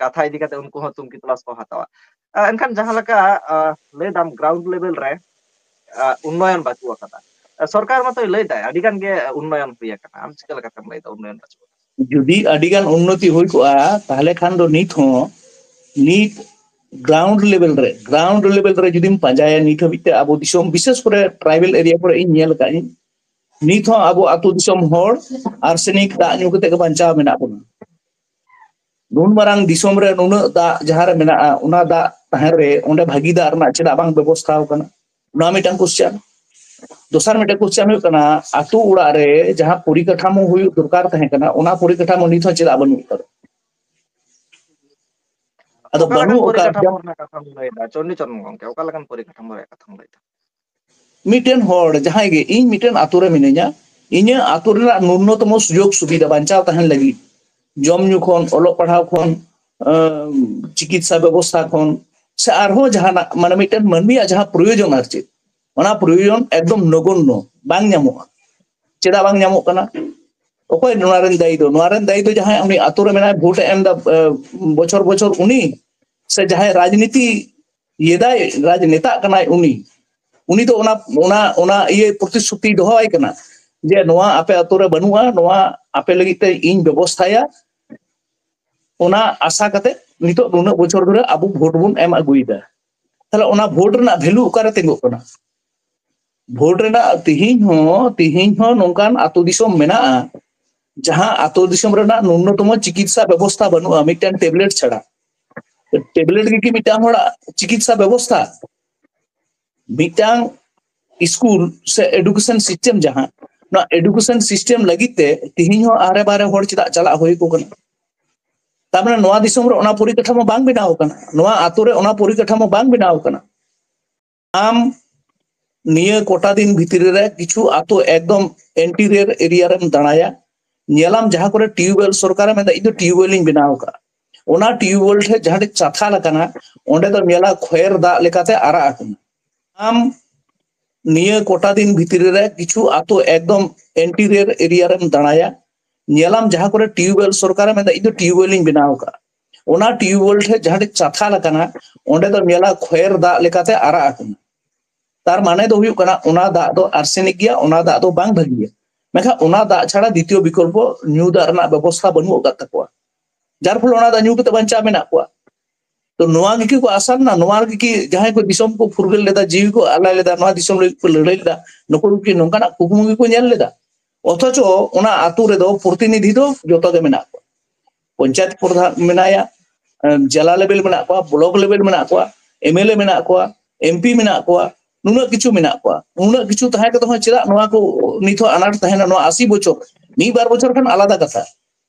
ᱠᱟᱛᱷᱟ ᱤᱫᱤ ᱠᱟᱛᱮ ᱩᱱᱠᱩ ᱦᱚᱸ ᱛᱩᱝᱠᱤ ᱛᱚᱞᱟᱥ ᱠᱚ ᱦᱟᱛᱟᱣᱟ᱾ ᱮᱱᱠᱷᱟᱱ ᱡᱟᱦᱟᱸ ᱞᱮᱠᱟ ᱞᱟᱹᱭ ᱫᱟᱢ, ᱜᱨᱟᱣᱩᱱᱰ ᱞᱮᱵᱮᱞ ᱨᱮ ᱩᱱᱱᱚᱭᱚᱱ ᱵᱟᱹᱪᱩᱜ ᱟᱠᱟᱫᱟ᱾ ᱥᱚᱨᱠᱟᱨ ᱢᱟᱛᱚᱭ ᱞᱟᱹᱭ ᱫᱟᱭ ᱟᱹᱰᱤ ᱜᱟᱱ ᱜᱮ ᱩᱱᱱᱚᱭᱚᱱ ᱦᱩᱭ ᱟᱠᱟᱱᱟ, ᱟᱢ ᱪᱤᱠᱟᱹ ᱞᱮᱠᱟᱛᱮᱢ ᱞᱟᱹᱭ ᱫᱟ ᱩᱱᱱᱚᱭᱚᱱ ᱵᱟᱹᱪᱩᱜ ᱟᱠᱟᱫᱟ? ᱡᱩᱫᱤ ᱟᱹᱰᱤ ᱜᱟᱱ ᱩᱱᱱᱚᱛᱤ ᱦᱩᱭ ᱠᱚᱜᱼᱟ, ᱛᱟᱦᱚᱞᱮ ᱠᱷᱟᱱ ᱫᱚ ᱱᱤᱛ ᱦᱚᱸ, ᱱᱤᱛ ᱜᱨᱟᱣᱩᱱᱰ ᱞᱮᱵᱮᱞ ᱨᱮ, ᱜᱨᱟᱣᱩᱱᱰ ᱞᱮᱵᱮᱞ ᱨᱮ ᱡᱩᱫᱤᱢ ᱯᱟᱸᱡᱟᱭᱟ, ᱱᱤᱛ ᱦᱟᱹᱵᱤᱡ ᱛᱮ ᱟᱵᱚ ᱫᱤᱥᱚᱢ, ᱵᱤᱥᱮᱥ ᱠᱚᱨᱮ ᱴᱨᱟᱭᱵᱮᱞ ᱮᱨᱤᱭᱟ ᱠᱚᱨᱮ ᱤᱧ ᱧᱮᱞ ᱟᱠᱟᱫ ᱟᱹᱧ, ᱱᱤᱛ ᱦᱚᱸ ᱟᱵᱚ ᱟᱹᱛᱩ ᱫᱤᱥᱚᱢ ᱦᱚᱲ ᱟᱨᱥᱮᱱᱤᱠ ᱫᱟᱜ ᱧᱩ ᱠᱟᱛᱮ ᱜᱮ ᱵᱟᱧᱪᱟᱣ ᱢᱮᱱᱟᱜ ᱵᱚᱱᱟ᱾ ᱱᱩᱱ ᱢᱟᱨᱟᱝ ᱫᱤᱥᱚᱢ ᱨᱮ ᱱᱩᱱᱟᱹᱜ ᱫᱟᱜ ᱡᱟᱦᱟᱸ ᱨᱮ ᱢᱮᱱᱟᱜᱼᱟ, ᱚᱱᱟ ᱫᱟᱜ ᱛᱟᱦᱮᱸ ᱨᱮ ᱚᱸᱰᱮ ᱵᱷᱟᱹᱜᱤ ᱫᱟᱜ ᱨᱮᱱᱟᱜ ᱪᱮᱫᱟᱜ ᱵᱟᱝ ᱵᱮᱵᱚᱥᱛᱷᱟ ᱟᱠᱟᱱᱟ? ᱱᱚᱣᱟ ᱢᱤᱫᱴᱟᱝ ᱠᱚᱥᱪᱟᱱ᱾ ᱫᱚᱥᱟᱨ ᱢᱤᱫᱴᱟᱝ ᱠᱚᱥᱪᱟᱱ ᱦᱩᱭᱩᱜ ᱠᱟᱱᱟ, ᱟᱹᱛᱩ ᱚᱲᱟᱜ ᱨᱮ ᱡᱟᱦᱟᱸ ᱯᱚᱨᱤᱠᱟᱴᱷᱟᱢᱳ ᱦᱩᱭᱩᱜ ᱫᱚᱨᱠᱟᱨ ᱛᱟᱦᱮᱸ ᱠᱟᱱᱟ, ᱚᱱᱟ ᱯᱚᱨᱤᱠᱟᱴᱷᱟᱢᱳ ᱱᱤᱛ ᱦᱚᱸ ᱪᱮᱫᱟᱜ ᱵᱟᱹᱱᱩᱜ ᱟᱠᱟᱫᱟ? ᱟᱫᱚ ᱚᱠᱟ ᱞᱮᱠᱟᱱ ᱵᱟᱹᱱᱩᱜ ᱟᱠᱟᱫ ᱯᱚᱨᱤᱠᱟᱴᱷᱟᱢᱳ ᱨᱮᱱᱟᱜ ᱠᱟᱛᱷᱟᱢ ᱞᱟᱹᱭ ᱮᱫᱟ ᱪᱚᱱᱰᱤᱪᱚᱨᱚᱱ ᱜᱚᱝᱠᱮ? ᱚᱠᱟ ᱞᱮᱠᱟᱱ ᱯᱚᱨᱤᱠᱟᱴᱷᱟᱢᱳ ᱨᱮᱭᱟᱜ ᱠᱟᱛᱷᱟᱢ ᱞᱟᱹᱭ ᱮᱫᱟ? ᱢᱤᱫᱴᱮᱱ ᱦᱚᱲ ᱡᱟᱦᱟᱸᱭ ᱜᱮ, ᱤᱧ ᱢᱤᱫᱴᱮᱱ ᱟᱛᱳ ᱨᱮ ᱢᱤᱱᱟᱹᱧᱟ, ᱤᱧᱟᱹᱜ ᱟᱛᱳ ᱨᱮᱱᱟᱜ ᱱᱩᱱᱱᱚᱛᱚᱢᱚ ᱥᱩᱡᱳᱜᱽ ᱥᱩᱵᱤᱫᱷᱟ ᱵᱟᱧᱪᱟᱣ ᱛᱟᱦᱮᱱ ᱞᱟᱹᱜᱤᱫ, ᱡᱚᱢ ᱧᱩ ᱠᱷᱚᱱ, ᱚᱞᱚᱜ ᱯᱟᱲᱦᱟᱣ ᱠᱷᱚᱱ, ᱟᱸ, ᱪᱤᱠᱤᱛᱥᱟ ᱵᱮᱵᱚᱥᱛᱷᱟ ᱠᱷᱚᱱ, ᱥᱮ ᱟᱨᱦᱚᱸ ᱡᱟᱦᱟᱱᱟᱜ, ᱢᱟᱱᱮ ᱢᱤᱫᱴᱮᱱ ᱢᱟᱹᱱᱢᱤᱭᱟᱜ ᱡᱟᱦᱟᱸ ᱯᱨᱚᱭᱳᱡᱚᱱ, ᱟᱨ ᱪᱮᱫ, ᱚᱱᱟ ᱯᱨᱚᱭᱳᱡᱚᱱ ᱮᱠᱫᱚᱢ ᱱᱚᱜᱚᱱᱱᱚ, ᱵᱟᱝ ᱧᱟᱢᱚᱜᱼᱟ᱾ ᱪᱮᱫᱟᱜ ᱵᱟᱝ ᱧᱟᱢᱚᱜ ᱠᱟᱱᱟ? ᱚᱠᱚᱭ ᱱᱚᱣᱟ ᱨᱮᱱ ᱫᱟᱭᱤ ᱫᱚ? ᱱᱚᱣᱟ ᱨᱮᱱ ᱫᱟᱭᱤ ᱫᱚ ᱡᱟᱦᱟᱸᱭ ᱩᱱᱤ ᱟᱛᱳ ᱨᱮ ᱢᱮᱱᱟᱭ, ᱵᱷᱳᱴ ᱮ ᱮᱢ ᱮᱫᱟ, ᱮ, ᱵᱚᱪᱷᱚᱨ ᱵᱚᱪᱷᱚᱨ, ᱩᱱᱤ, ᱥᱮ ᱡᱟᱦᱟᱸᱭ ᱨᱟᱡᱽᱱᱤᱛᱤ ᱤᱭᱟᱹᱫᱟᱭ, ᱨᱟᱡᱽᱱᱮᱛᱟᱜ ᱠᱟᱱᱟᱭ ᱩᱱᱤ, ᱩᱱᱤ ᱫᱚ ᱚᱱᱟ, ᱚᱱᱟ, ᱚᱱᱟ ᱤᱭᱟᱹ ᱯᱨᱚᱛᱤᱥᱨᱩᱛᱤ ᱫᱚᱦᱚᱣᱟᱭ ᱠᱟᱱᱟ ᱡᱮ ᱱᱚᱣᱟ ᱟᱯᱮ ᱟᱛᱳ ᱨᱮ ᱵᱟᱹᱱᱩᱜᱼᱟ, ᱱᱚᱣᱟ ᱟᱯᱮ ᱞᱟᱹᱜᱤᱫ ᱛᱮ ᱤᱧ ᱵᱮᱵᱚᱥᱛᱷᱟᱭᱟ᱾ ᱚᱱᱟ ᱟᱥᱟ ᱠᱟᱛᱮ ᱱᱤᱛᱚᱜ ᱱᱩᱱᱟᱹᱜ ᱵᱚᱪᱷᱚᱨ ᱫᱷᱚᱨᱮ ᱟᱵᱚ ᱵᱷᱳᱴ ᱵᱚᱱ ᱮᱢ ᱟᱹᱜᱩᱭᱮᱫᱟ᱾ ᱛᱟᱦᱞᱮ ᱚᱱᱟ ᱵᱷᱳᱴ ᱨᱮᱱᱟᱜ ᱵᱷᱮᱞᱩ ᱚᱠᱟᱨᱮ ᱛᱤᱸᱜᱩᱜ ᱠᱟᱱᱟ? ᱵᱷᱳᱴ ᱨᱮᱱᱟᱜ ᱛᱤᱦᱤᱧ ᱦᱚᱸ, ᱛᱤᱦᱤᱧ ᱦᱚᱸ ᱱᱚᱝᱠᱟᱱ ᱟᱛᱳ ᱫᱤᱥᱚᱢ ᱢᱮᱱᱟᱜᱼᱟ, ᱡᱟᱦᱟᱸ ᱟᱛᱳ ᱫᱤᱥᱚᱢ ᱨᱮᱱᱟᱜ ᱱᱩᱱᱱᱚᱛᱚᱢᱚ ᱪᱤᱠᱤᱛᱥᱟ ᱵᱮᱵᱚᱥᱛᱷᱟ ᱵᱟᱹᱱᱩᱜᱼᱟ, ᱢᱤᱫᱴᱟᱝ ᱴᱮᱵᱞᱮᱴ ᱪᱷᱟᱲᱟ᱾ ᱴᱮᱵᱞᱮᱴ ᱜᱮ ᱠᱤ ᱢᱤᱫᱴᱟᱝ ᱦᱚᱲᱟᱜ ᱪᱤᱠᱤᱛᱥᱟ ᱵᱮᱵᱚᱥᱛᱷᱟ? ᱢᱤᱫᱴᱟᱝ ᱥᱠᱩᱞ ᱥᱮ ᱮᱰᱩᱠᱮᱥᱚᱱ ᱥᱤᱥᱴᱮᱢ ᱡᱟᱦᱟᱸ, ᱱᱚᱣᱟ ᱮᱰᱩᱠᱮᱥᱚᱱ ᱥᱤᱥᱴᱮᱢ ᱞᱟᱹᱜᱤᱫ ᱛᱮ ᱛᱤᱦᱤᱧ ᱦᱚᱸ ᱟᱦᱨᱮ ᱵᱟᱦᱨᱮ ᱦᱚᱲ ᱪᱮᱫᱟᱜ ᱪᱟᱞᱟᱜ ᱦᱩᱭ ᱟᱠᱚ ᱠᱟᱱᱟ? ᱛᱟᱨ ᱢᱟᱱᱮ ᱱᱚᱣᱟ ᱫᱤᱥᱚᱢ ᱨᱮ ᱚᱱᱟ ᱯᱚᱨᱤᱠᱟᱴᱷᱟᱢᱳ ᱵᱟᱝ ᱵᱮᱱᱟᱣ ᱟᱠᱟᱱᱟ, ᱱᱚᱣᱟ ᱟᱛᱳ ᱨᱮ ᱚᱱᱟ ᱯᱚᱨᱤᱠᱟᱴᱷᱟᱢᱳ ᱵᱟᱝ ᱵᱮᱱᱟᱣ ᱟᱠᱟᱱᱟ᱾ ᱟᱢ ᱱᱤᱭᱟᱹ ᱠᱚᱴᱟ ᱫᱤᱱ ᱵᱷᱤᱛᱨᱤ ᱨᱮ ᱠᱤᱪᱷᱩ ᱟᱛᱳ ᱮᱠᱫᱚᱢ ᱮᱱᱴᱤᱨᱤᱭᱟᱨ ᱮᱨᱤᱭᱟ ᱨᱮᱢ ᱫᱟᱬᱟᱭᱟ, ᱧᱮᱞᱟᱢ ᱡᱟᱦᱟᱸ ᱠᱚᱨᱮ ᱴᱤᱭᱩᱵᱮᱞ ᱥᱚᱨᱠᱟᱨᱮ ᱢᱮᱱᱫᱟ, "ᱤᱧ ᱫᱚ ᱴᱤᱭᱩᱵᱮᱞ ᱤᱧ ᱵᱮᱱᱟᱣ ᱟᱠᱟᱫᱼᱟ", ᱚᱱᱟ ᱴᱤᱭᱩᱵᱮᱞ ᱴᱷᱮᱱ ᱡᱟᱦᱟᱸ ᱴᱷᱮᱱ ᱪᱟᱛᱷᱟ ᱞᱮᱠᱟᱱᱟ, ᱚᱸᱰᱮ ᱫᱚ ᱧᱮᱞᱟ ᱠᱷᱚᱭᱮᱨ ᱫᱟᱜ ᱞᱮᱠᱟᱛᱮ ᱟᱨᱟᱜ ᱟᱠᱟᱱᱟ᱾ ᱟᱢ ᱱᱤᱭᱟᱹ ᱠᱚᱴᱟ ᱫᱤᱱ ᱵᱷᱤᱛᱨᱤ ᱨᱮ ᱠᱤᱪᱷᱩ ᱟᱛᱳ ᱮᱠᱫᱚᱢ ᱮᱱᱴᱤᱨᱤᱭᱟᱨ ᱮᱨᱤᱭᱟ ᱨᱮᱢ ᱫᱟᱬᱟᱭᱟ, ᱧᱮᱞᱟᱢ ᱡᱟᱦᱟᱸ ᱠᱚᱨᱮ ᱴᱤᱭᱩᱵᱚᱭᱮᱞ ᱥᱚᱨᱠᱟᱨᱮ ᱢᱮᱱᱫᱟ, "ᱤᱧ ᱫᱚ ᱴᱤᱭᱩᱵᱚᱭᱮᱞ ᱤᱧ ᱵᱮᱱᱟᱣ ᱟᱠᱟᱫᱼᱟ", ᱚᱱᱟ ᱴᱤᱭᱩᱵᱚᱭᱮᱞ ᱴᱷᱮᱱ ᱡᱟᱦᱟᱸ ᱴᱷᱮᱱ ᱪᱟᱛᱷᱟᱞ ᱟᱠᱟᱱᱟ, ᱚᱸᱰᱮ ᱫᱚ ᱧᱮᱞᱟ ᱠᱷᱚᱭᱮᱨ ᱫᱟᱜ ᱞᱮᱠᱟᱛᱮ ᱟᱨᱟᱜ ᱟᱠᱟᱱᱟ᱾ ᱛᱟᱨ ᱢᱟᱱᱮ ᱫᱚ ᱦᱩᱭᱩᱜ ᱠᱟᱱᱟ ᱚᱱᱟ ᱫᱟᱜ ᱫᱚ ᱟᱨᱥᱮᱱᱤᱠ ᱜᱮᱭᱟ, ᱚᱱᱟ ᱫᱟᱜ ᱫᱚ ᱵᱟᱝ ᱵᱷᱟᱹᱜᱤᱭᱟ᱾ ᱢᱮᱱᱠᱷᱟᱱ ᱚᱱᱟ ᱫᱟᱜ ᱪᱷᱟᱲᱟ ᱫᱤᱛᱤᱭᱚ ᱵᱤᱠᱚᱞᱯᱚ ᱧᱩ ᱫᱟᱜ ᱨᱮᱱᱟᱜ ᱵᱮᱵᱚᱥᱛᱷᱟ ᱵᱟᱹᱱᱩᱜ ᱟᱠᱟᱫ ᱛᱟᱠᱚᱣᱟ, ᱡᱟᱨ ᱯᱷᱚᱞᱮ ᱚᱱᱟ ᱫᱟᱜ ᱧᱩ ᱠᱟᱛᱮ ᱵᱟᱧᱪᱟᱣ ᱢᱮᱱᱟᱜ ᱠᱚᱣᱟ᱾ ᱛᱚ ᱱᱚᱣᱟ ᱜᱮ ᱠᱤ ᱠᱚ ᱟᱥᱟ ᱞᱮᱱᱟ? ᱱᱚᱣᱟ ᱜᱮ ᱠᱤ ᱡᱟᱦᱟᱸᱭ ᱠᱚ ᱫᱤᱥᱚᱢ ᱠᱚ ᱯᱷᱩᱨᱜᱟᱹᱞ ᱞᱮᱫᱟ, ᱡᱤᱣᱤ ᱠᱚ ᱟᱞᱟᱭ ᱞᱮᱫᱟ, ᱱᱚᱣᱟ ᱫᱤᱥᱚᱢ ᱞᱟᱹᱜᱤᱫ ᱠᱚ ᱞᱟᱹᱲᱦᱟᱹᱭ ᱞᱮᱫᱟ, ᱱᱩᱠᱩ ᱠᱤ ᱱᱚᱝᱠᱟᱱᱟᱜ ᱠᱩᱠᱢᱩ ᱜᱮᱠᱚ ᱧᱮᱞ ᱞᱮᱫᱟ? ᱚᱛᱷᱚᱪᱚ ᱚᱱᱟ ᱟᱛᱳ ᱨᱮᱫᱚ ᱯᱨᱚᱛᱤᱱᱤᱫᱷᱤ ᱫᱚ ᱡᱚᱛᱚ ᱜᱮ ᱢᱮᱱᱟᱜ ᱠᱚᱣᱟ᱾ ᱯᱚᱧᱪᱟᱭᱮᱛ ᱯᱨᱚᱫᱷᱟᱱ ᱢᱮᱱᱟᱭᱟ, ᱮᱢ, ᱡᱮᱞᱟ ᱞᱮᱵᱮᱞ ᱢᱮᱱᱟᱜ ᱠᱚᱣᱟ, ᱵᱞᱚᱠ ᱞᱮᱵᱮᱞ ᱢᱮᱱᱟᱜ ᱠᱚᱣᱟ, ᱮᱢᱮᱞᱮ ᱢᱮᱱᱟᱜ ᱠᱚᱣᱟ, ᱮᱢᱯᱤ ᱢᱮᱱᱟᱜ ᱠᱚᱣᱟ, ᱱᱩᱱᱟᱹᱜ ᱠᱤᱪᱷᱩ ᱢᱮᱱᱟᱜ ᱠᱚᱣᱟ᱾ ᱩᱱᱟᱹᱜ ᱠᱤᱪᱷᱩ ᱛᱟᱦᱮᱸ ᱠᱟᱛᱮ ᱦᱚᱸ ᱪᱮᱫᱟᱜ ᱱᱚᱣᱟ ᱠᱚ ᱱᱤᱛ ᱦᱚᱸ ᱟᱱᱟᱴ ᱛᱟᱦᱮᱱᱟ? ᱱᱚᱣᱟ ᱟᱥᱤ ᱵᱚᱪᱷᱚᱨ, ᱢᱤᱫ ᱵᱟᱨ ᱵᱚᱪᱷᱚᱨ ᱠᱷᱟᱱ ᱟᱞᱟᱫᱟ ᱠᱟᱛᱷᱟ,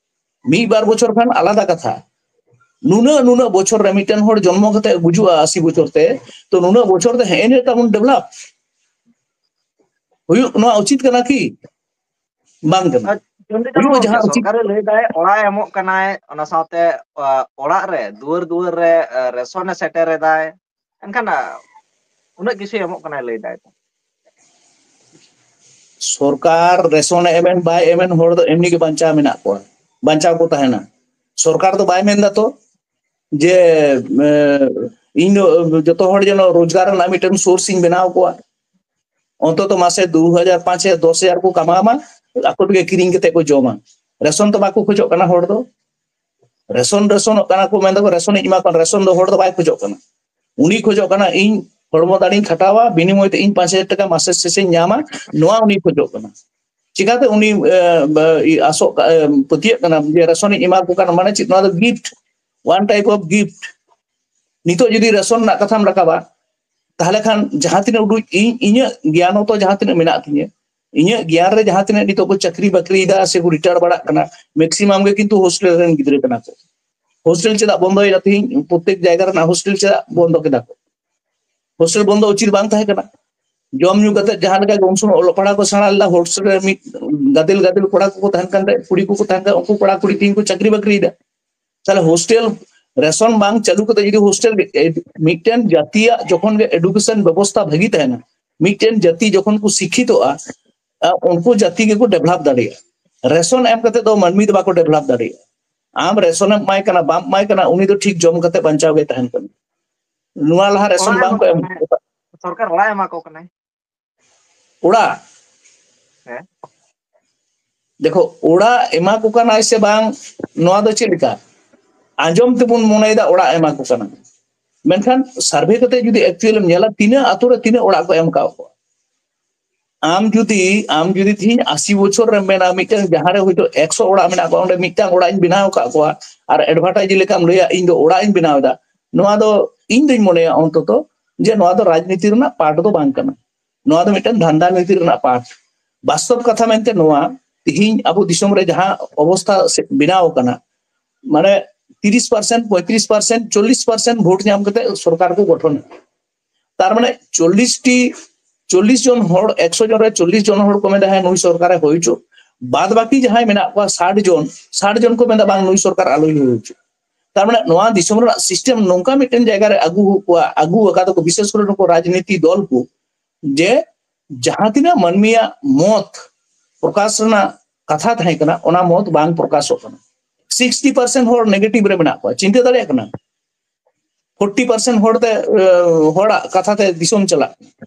ᱢᱤᱫ ᱵᱟᱨ ᱵᱚᱪᱷᱚᱨ ᱠᱷᱟᱱ ᱟᱞᱟᱫᱟ ᱠᱟᱛᱷᱟ᱾ ᱱᱩᱱᱟᱹᱜ, ᱱᱩᱱᱟᱹᱜ ᱵᱚᱪᱷᱚᱨ ᱨᱮ ᱢᱤᱫᱴᱮᱱ ᱦᱚᱲ ᱡᱚᱱᱢᱚ ᱠᱟᱛᱮ ᱜᱩᱡᱩᱜᱼᱟ ᱟᱥᱤ ᱵᱚᱪᱷᱚᱨ ᱛᱮ, ᱛᱚ ᱱᱩᱱᱟᱹᱜ ᱵᱚᱪᱷᱚᱨ ᱛᱮ ᱦᱮᱸ ᱱᱤᱭᱟᱹ ᱛᱟᱵᱚᱱ ᱰᱮᱵᱷᱞᱚᱯ ᱦᱩᱭᱩᱜ, ᱱᱚᱣᱟ ᱩᱪᱤᱛ ᱠᱟᱱᱟ ᱠᱤ? ᱵᱟᱝ ᱠᱟᱱᱟ᱾ ᱟᱨ ᱪᱚᱱᱰᱤ ᱦᱩᱭᱩᱜ ᱪᱟᱸᱫ ᱡᱟᱦᱟᱸ ᱜᱚᱢᱠᱮ, ᱩᱪᱤᱛ ᱥᱚᱨᱠᱟᱨᱮ ᱞᱟᱹᱭ ᱫᱟᱭ, ᱚᱲᱟᱜ ᱮ ᱮᱢᱚᱜ ᱠᱟᱱᱟᱭ, ᱚᱱᱟ ᱥᱟᱶᱛᱮ, ᱟ, ᱚᱲᱟᱜ ᱨᱮ, ᱫᱩᱣᱟᱹᱨ ᱫᱩᱣᱟᱹᱨ ᱨᱮ, ᱟ, ᱨᱮᱥᱚᱱ ᱮ ᱥᱮᱴᱮᱨ ᱮᱫᱟᱭ᱾ ᱮᱱᱠᱷᱟᱱ, ᱟ, ᱩᱱᱟᱹᱜ ᱠᱤᱪᱷᱩᱭ ᱮᱢᱚᱜ ᱠᱟᱱᱟᱭ ᱞᱟᱹᱭ ᱫᱟᱭ ᱛᱚ᱾ ᱥᱚᱨᱠᱟᱨ ᱨᱮᱥᱚᱱ ᱮ ᱮᱢᱮᱱ ᱵᱟᱭ ᱮᱢᱮᱱ, ᱦᱚᱲ ᱫᱚ ᱮᱢᱱᱤ ᱜᱮ ᱵᱟᱧᱪᱟᱣ ᱢᱮᱱᱟᱜ ᱠᱚᱣᱟ, ᱵᱟᱧᱪᱟᱣ ᱠᱚ ᱛᱟᱦᱮᱱᱟ᱾ ᱥᱚᱨᱠᱟᱨ ᱫᱚ ᱵᱟᱭ ᱢᱮᱱ ᱫᱟ ᱛᱚ ᱡᱮ, ᱮ, ᱤᱧ ᱫᱚ ᱡᱚᱛᱚ ᱦᱚᱲ ᱡᱮᱱᱚ ᱨᱳᱡᱽᱜᱟᱨ ᱨᱮᱱᱟᱜ ᱢᱤᱫᱴᱮᱱ ᱥᱳᱨᱥ ᱤᱧ ᱵᱮᱱᱟᱣ ᱠᱚᱣᱟ᱾ ᱚᱱᱛᱚᱛᱚ ᱢᱟᱥᱮ ᱫᱩ ᱦᱟᱡᱟᱨ, ᱯᱟᱸᱪ ᱦᱟᱡᱟᱨ, ᱫᱚᱥ ᱦᱟᱡᱟᱨ ᱠᱚ ᱠᱟᱢᱟᱣ ᱢᱟ, ᱟᱠᱚ ᱛᱮᱜᱮ ᱠᱤᱨᱤᱧ ᱠᱟᱛᱮ ᱠᱚ ᱡᱚᱢᱟ᱾ ᱨᱮᱥᱚᱱ ᱛᱚ ᱵᱟᱠᱚ ᱠᱷᱚᱡᱚᱜ ᱠᱟᱱᱟ ᱦᱚᱲ ᱫᱚ᱾ ᱨᱮᱥᱚᱱ, ᱨᱮᱥᱚᱱᱚᱜ ᱠᱟᱱᱟ ᱠᱚ, ᱢᱮᱱ ᱫᱟᱠᱚ, "ᱨᱮᱥᱚᱱ ᱤᱧ ᱮᱢᱟ ᱠᱚᱣᱟ", ᱨᱮᱥᱚᱱ ᱫᱚ ᱦᱚᱲ ᱫᱚ ᱵᱟᱭ ᱠᱷᱚᱡᱚᱜ ᱠᱟᱱᱟ᱾ ᱩᱱᱤ ᱠᱷᱚᱡᱚᱜ ᱠᱟᱱᱟ, "ᱤᱧ ᱦᱚᱲᱢᱚ ᱫᱟᱲᱮᱧ ᱠᱷᱟᱴᱟᱣᱟ, ᱵᱤᱱᱤᱢᱚᱭ ᱛᱮ ᱤᱧ ᱯᱟᱸᱪ ᱦᱟᱡᱟᱨ ᱴᱟᱠᱟ ᱢᱟᱥᱮ ᱥᱮᱥᱮᱧ ᱧᱟᱢᱟ", ᱱᱚᱣᱟ ᱩᱱᱤ ᱠᱷᱚᱡᱚᱜ ᱠᱟᱱᱟ᱾ ᱪᱤᱠᱟᱛᱮ ᱩᱱᱤ, ᱮ, ᱵ-, ᱤ, ᱟᱥᱚᱜ ᱠᱟ-, ᱮ, ᱯᱟᱹᱛᱭᱟᱹᱜ ᱠᱟᱱᱟ ᱡᱮ ᱨᱮᱥᱚᱱᱤᱧ ᱮᱢᱟ ᱠᱚ ᱠᱟᱱᱟ, ᱢᱟᱱᱮ ᱪᱮᱫ? ᱱᱚᱣᱟ ᱫᱚ gift, one type of gift᱾ ᱱᱤᱛᱚᱜ ᱡᱩᱫᱤ ᱨᱮᱥᱚᱱ ᱨᱮᱱᱟᱜ ᱠᱟᱛᱷᱟᱢ ᱨᱟᱠᱟᱵᱟ, ᱛᱟᱦᱞᱮ ᱠᱷᱟᱱ ᱡᱟᱦᱟᱸ ᱛᱤᱱᱟᱹᱜ ᱩᱰᱩᱡ ᱤᱧ, ᱤᱧᱟᱹᱜ ᱜᱮᱭᱟᱱᱚᱛᱚ ᱡᱟᱦᱟᱸ ᱛᱤᱱᱟᱹᱜ ᱢᱮᱱᱟᱜ ᱛᱤᱧᱟᱹ, ᱤᱧᱟᱹᱜ ᱜᱮᱭᱟᱱ ᱨᱮ ᱡᱟᱦᱟᱸ ᱛᱤᱱᱟᱹᱜ ᱱᱤᱛᱚᱜ ᱠᱚ ᱪᱟᱹᱠᱨᱤ ᱵᱟᱹᱠᱨᱤᱭᱮᱫᱟ ᱥᱮ ᱠᱚ ᱨᱤᱴᱟᱭᱟᱨ ᱵᱟᱲᱟᱜ ᱠᱟᱱᱟ, ᱢᱮᱠᱥᱤᱢᱟᱢ ᱜᱮ ᱠᱤᱱᱛᱩ ᱦᱳᱥᱴᱮᱞ ᱨᱮᱱ ᱜᱤᱫᱽᱨᱟᱹ ᱠᱟᱱᱟ ᱠᱚ᱾ ᱦᱳᱥᱴᱮᱞ ᱪᱮᱫᱟᱜ ᱵᱚᱱᱫᱚᱭᱮᱱᱟ ᱛᱮᱦᱮᱧ? ᱯᱨᱚᱛᱮᱠ ᱡᱟᱭᱜᱟ ᱨᱮᱱᱟᱜ ᱦᱳᱥᱴᱮᱞ ᱪᱮᱫᱟᱜ ᱵᱚᱱᱫᱚ ᱠᱮᱫᱟ ᱠᱚ? ᱦᱳᱥᱴᱮᱞ ᱵᱚᱱᱫᱚ ᱩᱪᱤᱛ ᱵᱟᱝ ᱛᱟᱦᱮᱸ ᱠᱟᱱᱟ᱾ ᱡᱚᱢ ᱧᱩ ᱠᱟᱛᱮ ᱡᱟᱦᱟᱸ ᱞᱮᱠᱟ ᱜᱮ ᱩᱱ ᱥᱚᱢᱚᱭ ᱚᱞᱚᱜ ᱯᱟᱲᱦᱟᱜ ᱠᱚ ᱥᱮᱬᱟ ᱞᱮᱫᱟ, ᱦᱳᱥᱴᱮᱞ ᱨᱮ ᱢᱤᱫ ᱜᱟᱫᱮᱞ ᱜᱟᱫᱮᱞ ᱠᱚᱲᱟ ᱠᱚᱠᱚ ᱛᱟᱦᱮᱱ ᱠᱟᱱ ᱛᱟᱦᱮᱸᱫ, ᱠᱩᱲᱤ ᱠᱚᱠᱚ ᱛᱟᱦᱮᱱ ᱠᱟᱱ, ᱩᱱᱠᱩ ᱠᱚᱲᱟ ᱠᱩᱲᱤ ᱛᱮᱦᱮᱧ ᱠᱚ ᱪᱟᱹᱠᱨᱤ ᱵᱟᱹᱠᱨᱤᱭᱮᱫᱟ᱾ ᱛᱟᱦᱞᱮ ᱦᱳᱥᱴᱮᱞ ᱨᱮᱥᱚᱱ ᱵᱟᱝ ᱪᱟᱹᱞᱩ ᱠᱟᱛᱮ ᱡᱩᱫᱤ ᱦᱳᱥᱴᱮᱞ ᱜᱮ, ᱮᱰ-, ᱢᱤᱫᱴᱮᱱ ᱡᱟᱹᱛᱤᱭᱟᱜ ᱡᱚᱠᱷᱚᱱ ᱜᱮ ᱮᱰᱩᱠᱮᱥᱚᱱ ᱵᱮᱵᱚᱥᱛᱷᱟ ᱵᱷᱟᱹᱜᱤ ᱛᱟᱦᱮᱱᱟ, ᱢᱤᱫᱴᱮᱱ ᱡᱟᱹᱛᱤ ᱡᱚᱠᱷᱚᱱ ᱠᱚ ᱥᱤᱠᱠᱷᱤᱛᱚᱜᱼᱟ, ᱟ, ᱩᱱᱠᱩ ᱡᱟᱹᱛᱤ ᱜᱮᱠᱚ ᱰᱮᱵᱷᱞᱚᱯ ᱫᱟᱲᱮᱭᱟᱜᱼᱟ᱾ ᱨᱮᱥᱚᱱ ᱮᱢ ᱠᱟᱛᱮ ᱫᱚ ᱢᱟᱹᱱᱢᱤ ᱫᱚ ᱵᱟᱠᱚ ᱰᱮᱵᱷᱞᱚᱯ ᱫᱟᱲᱮᱭᱟᱜᱼᱟ᱾ ᱟᱢ ᱨᱮᱥᱚᱱ ᱮᱢ ᱮᱢᱟᱭ ᱠᱟᱱᱟ, ᱵᱟᱢ ᱮᱢᱟᱭ ᱠᱟᱱᱟ, ᱩᱱᱤ ᱫᱚ ᱴᱷᱤᱠ ᱡᱚᱢ ᱠᱟᱛᱮ ᱵᱟᱧᱪᱟᱣ ᱜᱮ ᱛᱟᱦᱮᱱ ᱠᱟᱱᱟ᱾ ᱱᱚᱣᱟ ᱞᱟᱦᱟ ᱨᱮᱥᱚᱱ ᱚᱲᱟᱜ ᱵᱟᱝ ᱮᱢᱟ ᱠᱚ ᱠᱚ ᱮᱢ ᱠᱟᱱᱟᱭ᱾ ᱥᱚᱨᱠᱟᱨ ᱚᱲᱟᱜ ᱮᱢᱟ ᱠᱚ ᱠᱟᱱᱟᱭ᱾ ᱚᱲᱟᱜ? ᱦᱮᱸ᱾ ᱫᱮᱠᱷᱚ, ᱚᱲᱟᱜ ᱮᱢᱟ ᱠᱚ ᱠᱟᱱᱟᱭ ᱥᱮ ᱵᱟᱝ, ᱱᱚᱣᱟ ᱫᱚ ᱪᱮᱫ ᱞᱮᱠᱟ? ᱟᱸᱡᱚᱢ ᱛᱮᱵᱚᱱ ᱢᱚᱱᱮᱭᱮᱫᱟ ᱚᱲᱟᱜ ᱮᱢᱟ ᱠᱚ ᱠᱟᱱᱟ, ᱢᱮᱱᱠᱷᱟᱱ ᱥᱟᱨᱵᱷᱮ ᱠᱟᱛᱮ ᱡᱩᱫᱤ ᱮᱠᱪᱩᱭᱮᱞ ᱮᱢ ᱧᱮᱞᱟ, ᱛᱤᱱᱟᱹᱜ ᱟᱛᱳ ᱨᱮ ᱛᱤᱱᱟᱹᱜ ᱚᱲᱟᱜ ᱠᱚ ᱮᱢ ᱟᱠᱟᱫ ᱠᱚᱣᱟ? ᱟᱢ ᱡᱩᱫᱤ, ᱟᱢ ᱡᱩᱫᱤ ᱛᱤᱦᱤᱧ ᱟᱥᱤ ᱵᱚᱪᱷᱚᱨ ᱨᱮᱢ ᱢᱮᱱᱟ, ᱢᱤᱫᱴᱟᱝ ᱡᱟᱦᱟᱸ ᱨᱮ ᱦᱚᱭᱛᱳ ᱮᱠᱥᱚ ᱚᱲᱟᱜ ᱢᱮᱱᱟᱜ ᱠᱚᱣᱟ, ᱚᱸᱰᱮ ᱢᱤᱫᱴᱟᱝ ᱚᱲᱟᱜ ᱤᱧ ᱵᱮᱱᱟᱣ ᱟᱠᱟᱫ ᱠᱚᱣᱟ, ᱟᱨ ᱮᱰᱵᱷᱟᱨᱴᱟᱭᱤᱡᱽ ᱞᱮᱠᱟᱢ ᱞᱟᱹᱭᱟ, "ᱤᱧ ᱫᱚ ᱚᱲᱟᱜ ᱤᱧ ᱵᱮᱱᱟᱣ ᱮᱫᱟ", ᱱᱚᱣᱟ ᱫᱚ ᱤᱧ ᱫᱩᱧ ᱢᱚᱱᱮᱭᱟ ᱚᱱᱛᱚᱛᱚ ᱡᱮ ᱱᱚᱣᱟ ᱫᱚ ᱨᱟᱡᱽᱱᱤᱛᱤ ᱨᱮᱱᱟᱜ ᱯᱟᱨᱴ ᱫᱚ ᱵᱟᱝ ᱠᱟᱱᱟ᱾ ᱱᱚᱣᱟ ᱫᱚ ᱢᱤᱫᱴᱟᱝ ᱫᱷᱟᱱᱫᱟ ᱱᱤᱛᱤ ᱨᱮᱱᱟᱜ ᱯᱟᱨᱴ᱾ ᱵᱟᱥᱛᱚᱵ ᱠᱟᱛᱷᱟ ᱢᱮᱱᱛᱮ ᱱᱚᱣᱟ, ᱛᱤᱦᱤᱧ ᱟᱵᱚ ᱫᱤᱥᱚᱢ ᱨᱮ ᱡᱟᱦᱟᱸ ᱚᱵᱚᱥᱛᱷᱟ ᱥᱮ-, ᱵᱮᱱᱟᱣ ᱟᱠᱟᱱᱟ, ᱢᱟᱱᱮ ᱛᱤᱨᱤᱥ ᱯᱟᱨᱥᱮᱱᱴ, ᱯᱚᱸᱭᱛᱨᱤᱥ ᱯᱟᱨᱥᱮᱱᱴ, ᱪᱚᱞᱞᱤᱥ ᱯᱟᱨᱥᱮᱱᱴ ᱵᱷᱳᱴ ᱧᱟᱢ ᱠᱟᱛᱮ ᱥᱚᱨᱠᱟᱨ ᱠᱚ ᱜᱚᱴᱷᱚᱱᱟ᱾ ᱛᱟᱨ ᱢᱟᱱᱮ ᱪᱚᱞᱞᱤᱥ ᱴᱤ, ᱪᱚᱞᱞᱤᱥ ᱡᱚᱱ ᱦᱚᱲ, ᱮᱠᱥᱚ ᱡᱚᱱ ᱨᱮ ᱪᱚᱞᱞᱤᱥ ᱡᱚᱱ ᱦᱚᱲ ᱠᱚ ᱢᱮᱱᱫᱟ, "ᱦᱮᱸ, ᱱᱩᱭ ᱥᱚᱨᱠᱟᱨᱮ ᱦᱩᱭ ᱦᱚᱪᱚ᱾" ᱵᱟᱫ ᱵᱟᱹᱠᱤ ᱡᱟᱦᱟᱸᱭ ᱢᱮᱱᱟᱜ ᱠᱚᱣᱟ, ᱥᱟᱴ ᱡᱚᱱ, ᱥᱟᱴ ᱡᱚᱱ ᱠᱚ ᱢᱮᱱᱫᱟ, "ᱵᱟᱝ, ᱱᱩᱭ ᱥᱚᱨᱠᱟᱨ ᱟᱞᱚᱭ ᱦᱩᱭ ᱦᱚᱪᱚ᱾" ᱛᱟᱨ ᱢᱟᱱᱮ ᱱᱚᱣᱟ ᱫᱤᱥᱚᱢ ᱨᱮᱱᱟᱜ ᱥᱤᱥᱴᱮᱢ ᱱᱚᱝᱠᱟ ᱢᱤᱫᱴᱮᱱ ᱡᱟᱭᱜᱟ ᱨᱮ ᱟᱹᱜᱩ ᱠᱚᱣᱟ, ᱟᱹᱜᱩ ᱟᱠᱟᱫᱟ ᱠᱚ, ᱵᱤᱥᱮᱥ ᱠᱚᱨᱮ ᱱᱩᱠᱩ ᱨᱟᱡᱽᱱᱤᱛᱤ ᱫᱚᱞ ᱠᱚ, ᱡᱮ ᱡᱟᱦᱟᱸ ᱛᱤᱱᱟᱹᱜ ᱢᱟᱹᱱᱢᱤᱭᱟᱜ ᱢᱚᱛ ᱯᱨᱚᱠᱟᱥ ᱨᱮᱱᱟᱜ ᱠᱟᱛᱷᱟ ᱛᱟᱦᱮᱸ ᱠᱟᱱᱟ, ᱚᱱᱟ ᱢᱚᱛ ᱵᱟᱝ ᱯᱨᱚᱠᱟᱥᱚᱜ ᱠᱟᱱᱟ᱾ ᱥᱤᱠᱥᱴᱤ ᱯᱟᱨᱥᱮᱱᱴ ᱦᱚᱲ ᱱᱮᱜᱮᱴᱤᱵᱷ ᱨᱮ ᱢᱮᱱᱟᱜ ᱠᱚᱣᱟ, ᱪᱤᱱᱛᱟᱹ ᱫᱟᱲᱮᱭᱟᱜ ᱠᱟᱱᱟ? ᱯᱷᱳᱨᱴᱤ ᱯᱟᱨᱥᱮᱱᱴ ᱦᱚᱲ ᱛᱮ, ᱮ, ᱦᱚᱲᱟᱜ ᱠᱟᱛᱷᱟ ᱛᱮ ᱫᱤᱥᱚᱢ ᱪᱟᱞᱟᱜ,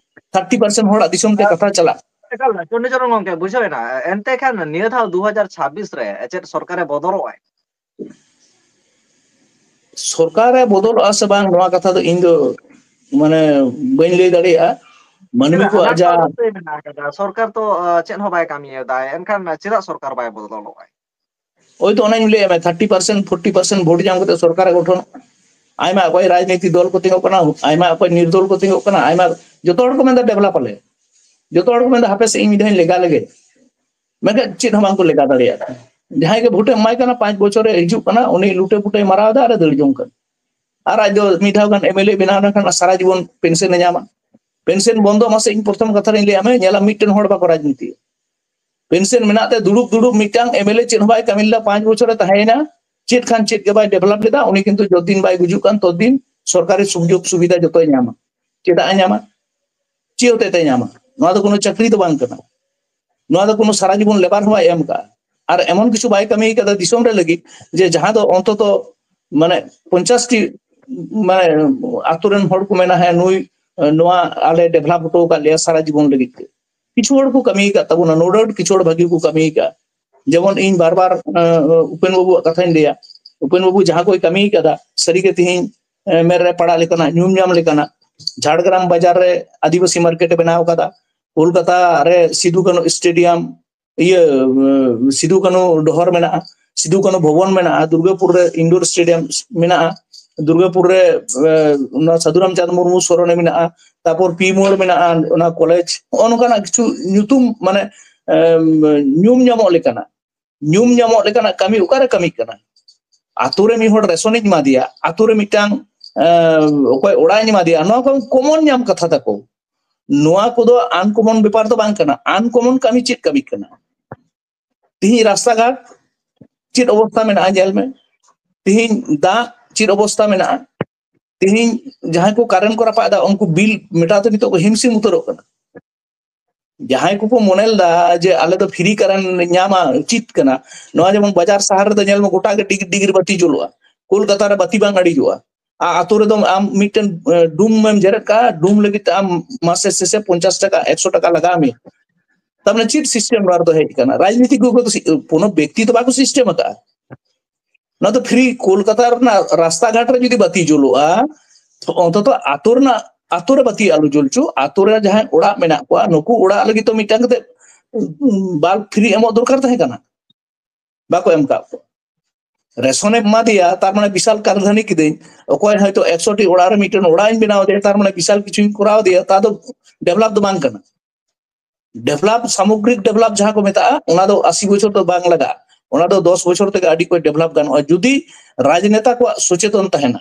ᱛᱷᱟᱨᱴᱤ ᱯᱟᱨᱥᱮᱱᱴ ᱦᱚᱲᱟᱜ ᱫᱤᱥᱚᱢ ᱛᱮ ᱠᱟᱛᱷᱟ ᱪᱟᱞᱟᱜ᱾ ᱮᱠᱟᱞ, ᱪᱚᱱᱰᱤᱪᱚᱨᱚᱱ ᱜᱚᱢᱠᱮ, ᱵᱩᱡᱷᱟᱹᱣ ᱮᱱᱟ᱾ ᱮᱱᱛᱮ ᱠᱷᱟᱱ ᱱᱤᱭᱟᱹ ᱫᱷᱟᱣ ᱫᱩ ᱦᱟᱡᱟᱨ ᱪᱷᱟᱵᱵᱤᱥ ᱨᱮ ᱪᱮᱫ ᱥᱚᱨᱠᱟᱨᱮ ᱵᱚᱫᱚᱞᱚᱜᱼᱟᱭ? ᱥᱚᱨᱠᱟᱨᱮ ᱵᱚᱫᱚᱞᱚᱜᱼᱟ ᱥᱮ ᱵᱟᱝ, ᱱᱚᱣᱟ ᱠᱟᱛᱷᱟ ᱫᱚ ᱤᱧ ᱫᱚ, ᱢᱟᱱᱮ, ᱵᱟᱹᱧ ᱞᱟᱹᱭ ᱫᱟᱲᱮᱭᱟᱜᱼᱟ᱾ ᱢᱟᱹᱱᱢᱤ ᱪᱮᱫᱟᱜ? ᱠᱚᱣᱟᱜ ᱟᱱᱟᱴ ᱡᱟ ᱢᱟ ᱚᱵᱚᱥᱥᱳᱭ ᱢᱮᱱᱟᱜ ᱟᱠᱟᱫᱟ᱾ ᱥᱚᱨᱠᱟᱨ ᱛᱚ, ᱟ, ᱪᱮᱫ ᱦᱚᱸ ᱵᱟᱭ ᱠᱟᱹᱢᱤᱭᱮᱫᱟᱭ, ᱮᱱᱠᱷᱟᱱ ᱪᱮᱫᱟᱜ ᱥᱚᱨᱠᱟᱨ ᱵᱟᱭ ᱵᱚᱫᱚᱞᱚᱜᱼᱟᱭ? ᱳᱭ ᱛᱚ ᱚᱱᱟᱧ ᱞᱟᱹᱭᱟᱫ ᱢᱮ, ᱛᱷᱟᱨᱴᱤ ᱯᱟᱨᱥᱮᱱᱴ, ᱯᱷᱳᱨᱴᱤ ᱯᱟᱨᱥᱮᱱᱴ ᱵᱷᱳᱴ ᱧᱟᱢ ᱠᱟᱛᱮ ᱥᱚᱨᱠᱟᱨᱮ ᱜᱚᱴᱷᱚᱱ᱾ ᱟᱭᱢᱟ ᱚᱠᱚᱭ ᱨᱟᱡᱽᱱᱤᱛᱤ ᱫᱚᱞ ᱠᱚ ᱛᱤᱸᱜᱩᱜ ᱠᱟᱱᱟ, ᱟᱭᱢᱟ ᱚᱠᱚᱭ ᱱᱤᱨᱫᱚᱞ ᱠᱚ ᱛᱤᱸᱜᱩᱜ ᱠᱟᱱᱟ, ᱟᱭᱢᱟ, ᱡᱚᱛᱚ ᱦᱚᱲ ᱠᱚ ᱢᱮᱱᱫᱟ ᱰᱮᱵᱷᱞᱚᱯ ᱟᱞᱮ, ᱡᱚᱛᱚ ᱦᱚᱲ ᱠᱚ ᱢᱮᱱᱫᱟ ᱦᱟᱯᱮ ᱥᱮ ᱤᱧ ᱢᱤᱫ ᱫᱷᱟᱣ ᱤᱧ ᱞᱮᱜᱟ ᱞᱮᱜᱮ, ᱢᱮᱱᱠᱷᱟᱱ ᱪᱮᱫ ᱦᱚᱸ ᱵᱟᱝ ᱠᱚ ᱞᱮᱜᱟ ᱫᱟᱲᱮᱭᱟᱜ ᱠᱟᱱᱟ᱾ ᱡᱟᱦᱟᱸᱭ ᱜᱮ ᱵᱷᱳᱴᱮᱢ ᱮᱢᱟᱭ ᱠᱟᱱᱟ, ᱯᱟᱸᱪ ᱵᱚᱪᱷᱚᱨᱮ ᱦᱤᱡᱩᱜ ᱠᱟᱱᱟ, ᱩᱱᱤ ᱞᱩᱴᱮ ᱯᱩᱴᱮᱭ ᱢᱟᱨᱟᱣ ᱮᱫᱟ ᱟᱨᱮ ᱫᱟᱹᱲ ᱡᱚᱝ ᱠᱟᱱᱟ᱾ ᱟᱨ ᱟᱡ ᱫᱚ ᱢᱤᱫ ᱫᱷᱟᱣ ᱜᱟᱱ ᱮᱢ ᱮᱞ ᱮ ᱵᱮᱱᱟᱣ ᱞᱮᱱᱠᱷᱟᱱ ᱥᱟᱨᱟ ᱡᱤᱵᱚᱱ ᱯᱮᱱᱥᱚᱱ ᱮ ᱧᱟᱢᱟ᱾ ᱯᱮᱱᱥᱚᱱ ᱵᱚᱱᱫᱚ ᱢᱟᱥᱮ, ᱤᱧ ᱯᱨᱚᱛᱷᱚᱢ ᱠᱟᱛᱷᱟ ᱨᱤᱧ ᱞᱟᱹᱭᱟ ᱢᱮ, ᱧᱮᱞᱟ ᱢᱤᱫᱴᱮᱱ ᱦᱚᱲ ᱵᱟᱠᱚ ᱨᱟᱡᱽᱱᱤᱛᱤᱭᱟ᱾ ᱯᱮᱱᱥᱚᱱ ᱢᱮᱱᱟᱜ ᱛᱮ ᱫᱩᱲᱩᱵ ᱫᱩᱲᱩᱵ ᱢᱤᱫᱴᱟᱝ ᱮᱢ ᱮᱞ ᱮ ᱪᱮᱫ ᱦᱚᱸ ᱵᱟᱭ ᱠᱟᱹᱢᱤ ᱞᱮᱫᱟ, ᱯᱟᱸᱪ ᱵᱚᱪᱷᱚᱨᱮ ᱛᱟᱦᱮᱸᱭᱮᱱᱟ, ᱪᱮᱫ ᱠᱷᱟᱱ ᱪᱮᱫ ᱜᱮ ᱵᱟᱭ ᱰᱮᱵᱷᱞᱚᱯ ᱞᱮᱫᱟ᱾ ᱩᱱᱤ ᱠᱤᱱᱛᱩ ᱡᱚᱛᱫᱤᱱ ᱵᱟᱭ ᱜᱩᱡᱩᱜ ᱠᱟᱱ ᱛᱚᱛᱫᱤᱱ ᱥᱚᱨᱠᱟᱨᱤ ᱥᱩᱡᱳᱜᱽ ᱥᱩᱵᱤᱫᱷᱟ ᱡᱚᱛᱚᱭ ᱧᱟᱢᱟ᱾ ᱪᱮᱫᱟᱜ ᱮ ᱧᱟᱢᱟ? ᱪᱮᱫ ᱦᱚᱛᱮᱡ ᱛᱮ ᱧᱟᱢᱟ? ᱱᱚᱣᱟ ᱫᱚ ᱠᱳᱱᱳ ᱪᱟᱹᱠᱨᱤ ᱫᱚ ᱵᱟᱝ ᱠᱟᱱᱟ᱾ ᱱᱚᱣᱟ ᱫᱚ ᱠᱳᱱᱳ ᱥᱟᱨᱟ ᱡᱤᱵᱚᱱ ᱞᱮᱵᱟᱨ ᱦᱚᱸ ᱵᱟᱭ ᱮᱢ ᱠᱟᱜᱼᱟ᱾ ᱟᱨ ᱮᱢᱚᱱ ᱠᱤᱪᱷᱩ ᱵᱟᱭ ᱠᱟᱹᱢᱤ ᱠᱟᱫᱟ ᱫᱤᱥᱚᱢ ᱨᱮ ᱞᱟᱹᱜᱤᱫ, ᱡᱮ ᱡᱟᱦᱟᱸ ᱫᱚ ᱚᱱᱛᱚᱛᱚ ᱢᱟᱱᱮ ᱯᱚᱧᱪᱟᱥ ᱴᱤ ᱢᱟᱱᱮ ᱟᱛᱳ ᱨᱮᱱ ᱦᱚᱲ ᱠᱚ ᱢᱮᱱᱟ, "ᱦᱮᱸ, ᱱᱩᱭ ᱱᱚᱣᱟ ᱟᱞᱮ ᱰᱮᱵᱷᱞᱚᱯ ᱦᱚᱴᱚ ᱟᱠᱟᱫ ᱞᱮᱭᱟ ᱥᱟᱨᱟ ᱡᱤᱵᱚᱱ ᱞᱟᱹᱜᱤᱫ ᱛᱮ᱾" ᱠᱤᱪᱷᱩ ᱦᱚᱲ ᱠᱚ ᱠᱟᱹᱢᱤ ᱟᱠᱟᱫ ᱛᱟᱵᱚᱱᱟ, no doubt ᱠᱤᱪᱷᱩ ᱦᱚᱲ ᱵᱷᱟᱹᱜᱤ ᱠᱚ ᱠᱟᱹᱢᱤ ᱟᱠᱟᱫᱼᱟ᱾ ᱡᱮᱢᱚᱱ ᱤᱧ ᱵᱟᱨ ᱵᱟᱨ ᱩᱯᱮᱱ ᱵᱟᱹᱵᱩᱣᱟᱜ ᱠᱟᱛᱷᱟᱧ ᱞᱟᱹᱭᱟ, ᱩᱯᱮᱱ ᱵᱟᱹᱵᱩ ᱡᱟᱦᱟᱸ ᱠᱚᱭ ᱠᱟᱹᱢᱤ ᱟᱠᱟᱫᱟ, ᱥᱟᱹᱨᱤᱜᱮ ᱛᱮᱦᱮᱧ ᱢᱮᱫ ᱨᱮ ᱯᱟᱲᱟᱜ ᱞᱮᱠᱟᱱᱟᱜ, ᱧᱩᱢ ᱧᱟᱢ ᱞᱮᱠᱟᱱᱟᱜ᱾ ᱡᱷᱟᱲᱜᱨᱟᱢ ᱵᱟᱡᱟᱨ ᱨᱮ ᱟᱹᱫᱤᱵᱟᱹᱥᱤ ᱢᱟᱨᱠᱮᱴ ᱮ ᱵᱮᱱᱟᱣ ᱟᱠᱟᱫᱟ, ᱠᱳᱞᱠᱟᱛᱟ ᱨᱮ ᱥᱤᱫᱩ ᱠᱟᱹᱱᱦᱩ ᱥᱴᱮᱰᱤᱭᱟᱢ, ᱤᱭᱟᱹ ᱥᱤᱫᱩ ᱠᱟᱹᱱᱦᱩ ᱰᱚᱦᱚᱨ ᱢᱮᱱᱟᱜᱼᱟ, ᱥᱤᱫᱩ ᱠᱟᱹᱱᱦᱩ ᱵᱷᱚᱵᱚᱱ ᱢᱮᱱᱟᱜᱼᱟ, ᱫᱩᱨᱜᱟᱯᱩᱨ ᱨᱮ ᱤᱱᱰᱳᱨ ᱥᱴᱮᱰᱤᱭᱟᱢ ᱢᱮᱱᱟᱜᱼᱟ, ᱫᱩᱨᱜᱟᱯᱩᱨ ᱨᱮ ᱱᱚᱣᱟ ᱥᱟᱹᱫᱷᱩ ᱨᱟᱢᱪᱟᱸᱫᱽ ᱢᱩᱨᱢᱩ ᱥᱚᱨᱚᱱᱮ ᱢᱮᱱᱟᱜᱼᱟ, ᱛᱟᱨᱯᱚᱨ ᱯᱤ ᱢᱳᱲ ᱢᱮᱱᱟᱜᱼᱟ, ᱚᱱᱟ ᱠᱚᱞᱮᱡᱽ, ᱱᱚᱜᱼᱚ ᱱᱚᱝᱠᱟᱱᱟᱜ ᱠᱤᱪᱷᱩ ᱧᱩᱛᱩᱢ ᱢᱟᱱᱮ ᱧᱩᱢ ᱧᱟᱢᱚᱜ ᱞᱮᱠᱟᱱᱟᱜ, ᱧᱩᱢ ᱧᱟᱢᱚᱜ ᱞᱮᱠᱟᱱᱟᱜ ᱠᱟᱹᱢᱤ ᱚᱠᱟᱨᱮ ᱠᱟᱹᱢᱤᱜ ᱠᱟᱱᱟ? ᱟᱛᱳ ᱨᱮ ᱢᱤᱫ ᱦᱚᱲ ᱨᱮᱥᱚᱱᱤᱧ ᱮᱢᱟᱫᱮᱭᱟ, ᱟᱛᱳ ᱨᱮ ᱢᱤᱫᱴᱟᱝ ᱚᱠᱚᱭ ᱚᱲᱟᱜ ᱤᱧ ᱮᱢᱟᱫᱮᱭᱟ, ᱱᱚᱣᱟ ᱠᱚ ᱠᱚᱢᱚᱱ ᱧᱟᱢ ᱠᱟᱛᱷᱟ ᱛᱟᱠᱚ᱾ ᱱᱚᱣᱟ ᱠᱚᱫᱚ ᱟᱱᱠᱚᱢᱚᱱ ᱵᱮᱯᱟᱨ ᱫᱚ ᱵᱟᱝ ᱠᱟᱱᱟ᱾ ᱟᱱᱠᱚᱢᱚᱱ ᱠᱟᱹᱢᱤ ᱪᱮᱫ ᱠᱟᱹᱢᱤ ᱠᱟᱱᱟ? ᱛᱤᱦᱤᱧ ᱨᱟᱥᱛᱟ ᱜᱷᱟᱴ ᱪᱮᱫ ᱚᱵᱚᱥᱛᱟ ᱢᱮᱱᱟᱜᱼᱟ ᱧᱮᱞ ᱢᱮ, ᱛᱤᱦᱤᱧ ᱫᱟᱜ ᱪᱮᱫ ᱚᱵᱚᱥᱛᱟ ᱢᱮᱱᱟᱜᱼᱟ, ᱛᱤᱦᱤᱧ ᱡᱟᱦᱟᱸᱭ ᱠᱚ ᱠᱟᱨᱮᱱᱴ ᱠᱚ ᱨᱟᱯᱟᱜ ᱮᱫᱟ ᱩᱱᱠᱩ ᱵᱤᱞ ᱢᱮᱴᱟᱣ ᱛᱮ ᱱᱤᱛᱚᱜ ᱠᱚ ᱦᱤᱢᱥᱤᱢ ᱩᱛᱟᱹᱨᱚᱜ ᱠᱟᱱᱟ᱾ ᱡᱟᱦᱟᱸᱭ ᱠᱚᱠᱚ ᱢᱚᱱᱮ ᱞᱮᱫᱟ ᱡᱮ ᱟᱞᱮ ᱫᱚ ᱯᱷᱨᱤ ᱠᱟᱨᱮᱱᱴ ᱧᱟᱢᱟ ᱩᱪᱤᱛ ᱠᱟᱱᱟ, ᱱᱚᱣᱟ ᱡᱮᱢᱚᱱ ᱵᱟᱡᱟᱨ ᱥᱟᱦᱟᱨ ᱨᱮᱫᱚ ᱧᱮᱞ ᱢᱮ ᱜᱚᱴᱟ ᱜᱮ ᱰᱤᱜᱽ ᱰᱤᱜᱽ ᱨᱮ ᱵᱟᱹᱛᱤ ᱡᱩᱞᱩᱜᱼᱟ, ᱠᱳᱞᱠᱟᱛᱟ ᱨᱮ ᱵᱟᱹᱛᱤ ᱵᱟᱝ ᱟᱹᱲᱤᱡᱚᱜᱼᱟ, ᱟᱨ ᱟᱛᱳ ᱨᱮᱫᱚ ᱟᱢ ᱢᱤᱫᱴᱮᱱ ᱰᱩᱢ ᱮᱢ ᱡᱮᱨᱮᱫ ᱠᱟᱜᱼᱟ, ᱰᱩᱢ ᱞᱟᱹᱜᱤᱫ ᱛᱮ ᱟᱢ ᱢᱟᱥᱮ ᱥᱮᱥᱮ ᱯᱚᱧᱪᱟᱥ ᱴᱟᱠᱟ ᱮᱠᱥᱚ ᱴᱟᱠᱟ ᱞᱟᱜᱟᱣ ᱢᱮᱭᱟ᱾ ᱛᱟᱨ ᱢᱟᱱᱮ ᱪᱮᱫ ᱥᱤᱥᱴᱮᱢ ᱱᱚᱣᱟ ᱨᱮᱫᱚ ᱦᱮᱡ ᱟᱠᱟᱱᱟ? ᱨᱟᱡᱽᱱᱤᱛᱤ ᱠᱚ ᱠᱳᱱᱳ ᱵᱮᱠᱛᱤ ᱫᱚ ᱵᱟᱠᱚ ᱥᱤᱥᱴᱮᱢ ᱟᱠᱟᱫᱼᱟ᱾ ᱱᱚᱣᱟ ᱫᱚ ᱯᱷᱨᱤ᱾ ᱠᱳᱞᱠᱟᱛᱟ ᱨᱮᱱᱟᱜ ᱨᱟᱥᱛᱟ ᱜᱷᱟᱴ ᱨᱮ ᱡᱩᱫᱤ ᱵᱟᱹᱛᱤ ᱡᱩᱞᱩᱜᱼᱟ, ᱛᱚ ᱚᱱᱛᱚᱛᱚ ᱟᱛᱳ ᱨᱮᱱᱟᱜ, ᱟᱛᱳ ᱨᱮ ᱵᱟᱹᱛᱤ ᱟᱞᱚ ᱡᱩᱞ ᱦᱚᱪᱚ, ᱟᱛᱳ ᱨᱮ ᱡᱟᱦᱟᱸᱭ ᱚᱲᱟᱜ ᱢᱮᱱᱟᱜ ᱠᱚᱣᱟ ᱱᱩᱠᱩ ᱚᱲᱟᱜ ᱞᱟᱹᱜᱤᱫ ᱛᱚ ᱢᱤᱫᱴᱟᱝ ᱠᱟᱛᱮ ᱵᱟᱞᱵ ᱯᱷᱨᱤ ᱮᱢᱚᱜ ᱫᱚᱨᱠᱟᱨ ᱛᱟᱦᱮᱸ ᱠᱟᱱᱟ, ᱵᱟᱠᱚ ᱮᱢ ᱠᱟᱜ ᱠᱚᱣᱟ᱾ ᱨᱮᱥᱚᱱ ᱮᱢ ᱮᱢᱟ ᱫᱮᱭᱟ, ᱛᱟᱨ ᱢᱟᱱᱮ ᱵᱤᱥᱟᱞ ᱠᱟᱨᱫᱷᱟᱱᱤ ᱠᱤᱫᱟᱹᱧ᱾ ᱚᱠᱚᱭ ᱦᱚᱭᱛᱳ ᱮᱠᱥᱚ ᱴᱤ ᱚᱲᱟᱜ ᱨᱮ ᱢᱤᱫᱴᱮᱱ ᱚᱲᱟᱜ ᱤᱧ ᱵᱮᱱᱟᱣ ᱫᱮᱭᱟ, ᱛᱟᱨ ᱢᱟᱱᱮ ᱵᱤᱥᱟᱞ ᱠᱤᱪᱷᱩᱧ ᱠᱚᱨᱟᱣ ᱫᱮᱭᱟ, ᱛᱟ ᱫᱚ ᱰᱮᱵᱷᱞᱚᱯ ᱫᱚ ᱵᱟᱝ ᱠᱟᱱᱟ᱾ ᱰᱮᱵᱷᱞᱚᱯ, ᱥᱟᱢᱚᱜᱽᱨᱤᱠ ᱰᱮᱵᱷᱞᱚᱯ ᱡᱟᱦᱟᱸ ᱠᱚ ᱢᱮᱛᱟᱜᱼᱟ, ᱚᱱᱟ ᱫᱚ ᱟᱥᱤ ᱵᱚᱪᱷᱚᱨ ᱫᱚ ᱵᱟᱝ ᱞᱟᱜᱟᱜᱼᱟ, ᱚᱱᱟ ᱫᱚ ᱫᱚᱥ ᱵᱚᱪᱷᱚᱨ ᱛᱮᱜᱮ ᱟᱹᱰᱤ ᱠᱚᱡ ᱰᱮᱵᱷᱞᱚᱯ ᱜᱟᱱᱚᱜᱼᱟ, ᱡᱩᱫᱤ ᱨᱟᱡᱽᱱᱮᱛᱟ ᱠᱚᱣᱟᱜ ᱥᱚᱪᱮᱛᱚᱱ ᱛᱟᱦᱮᱱᱟ᱾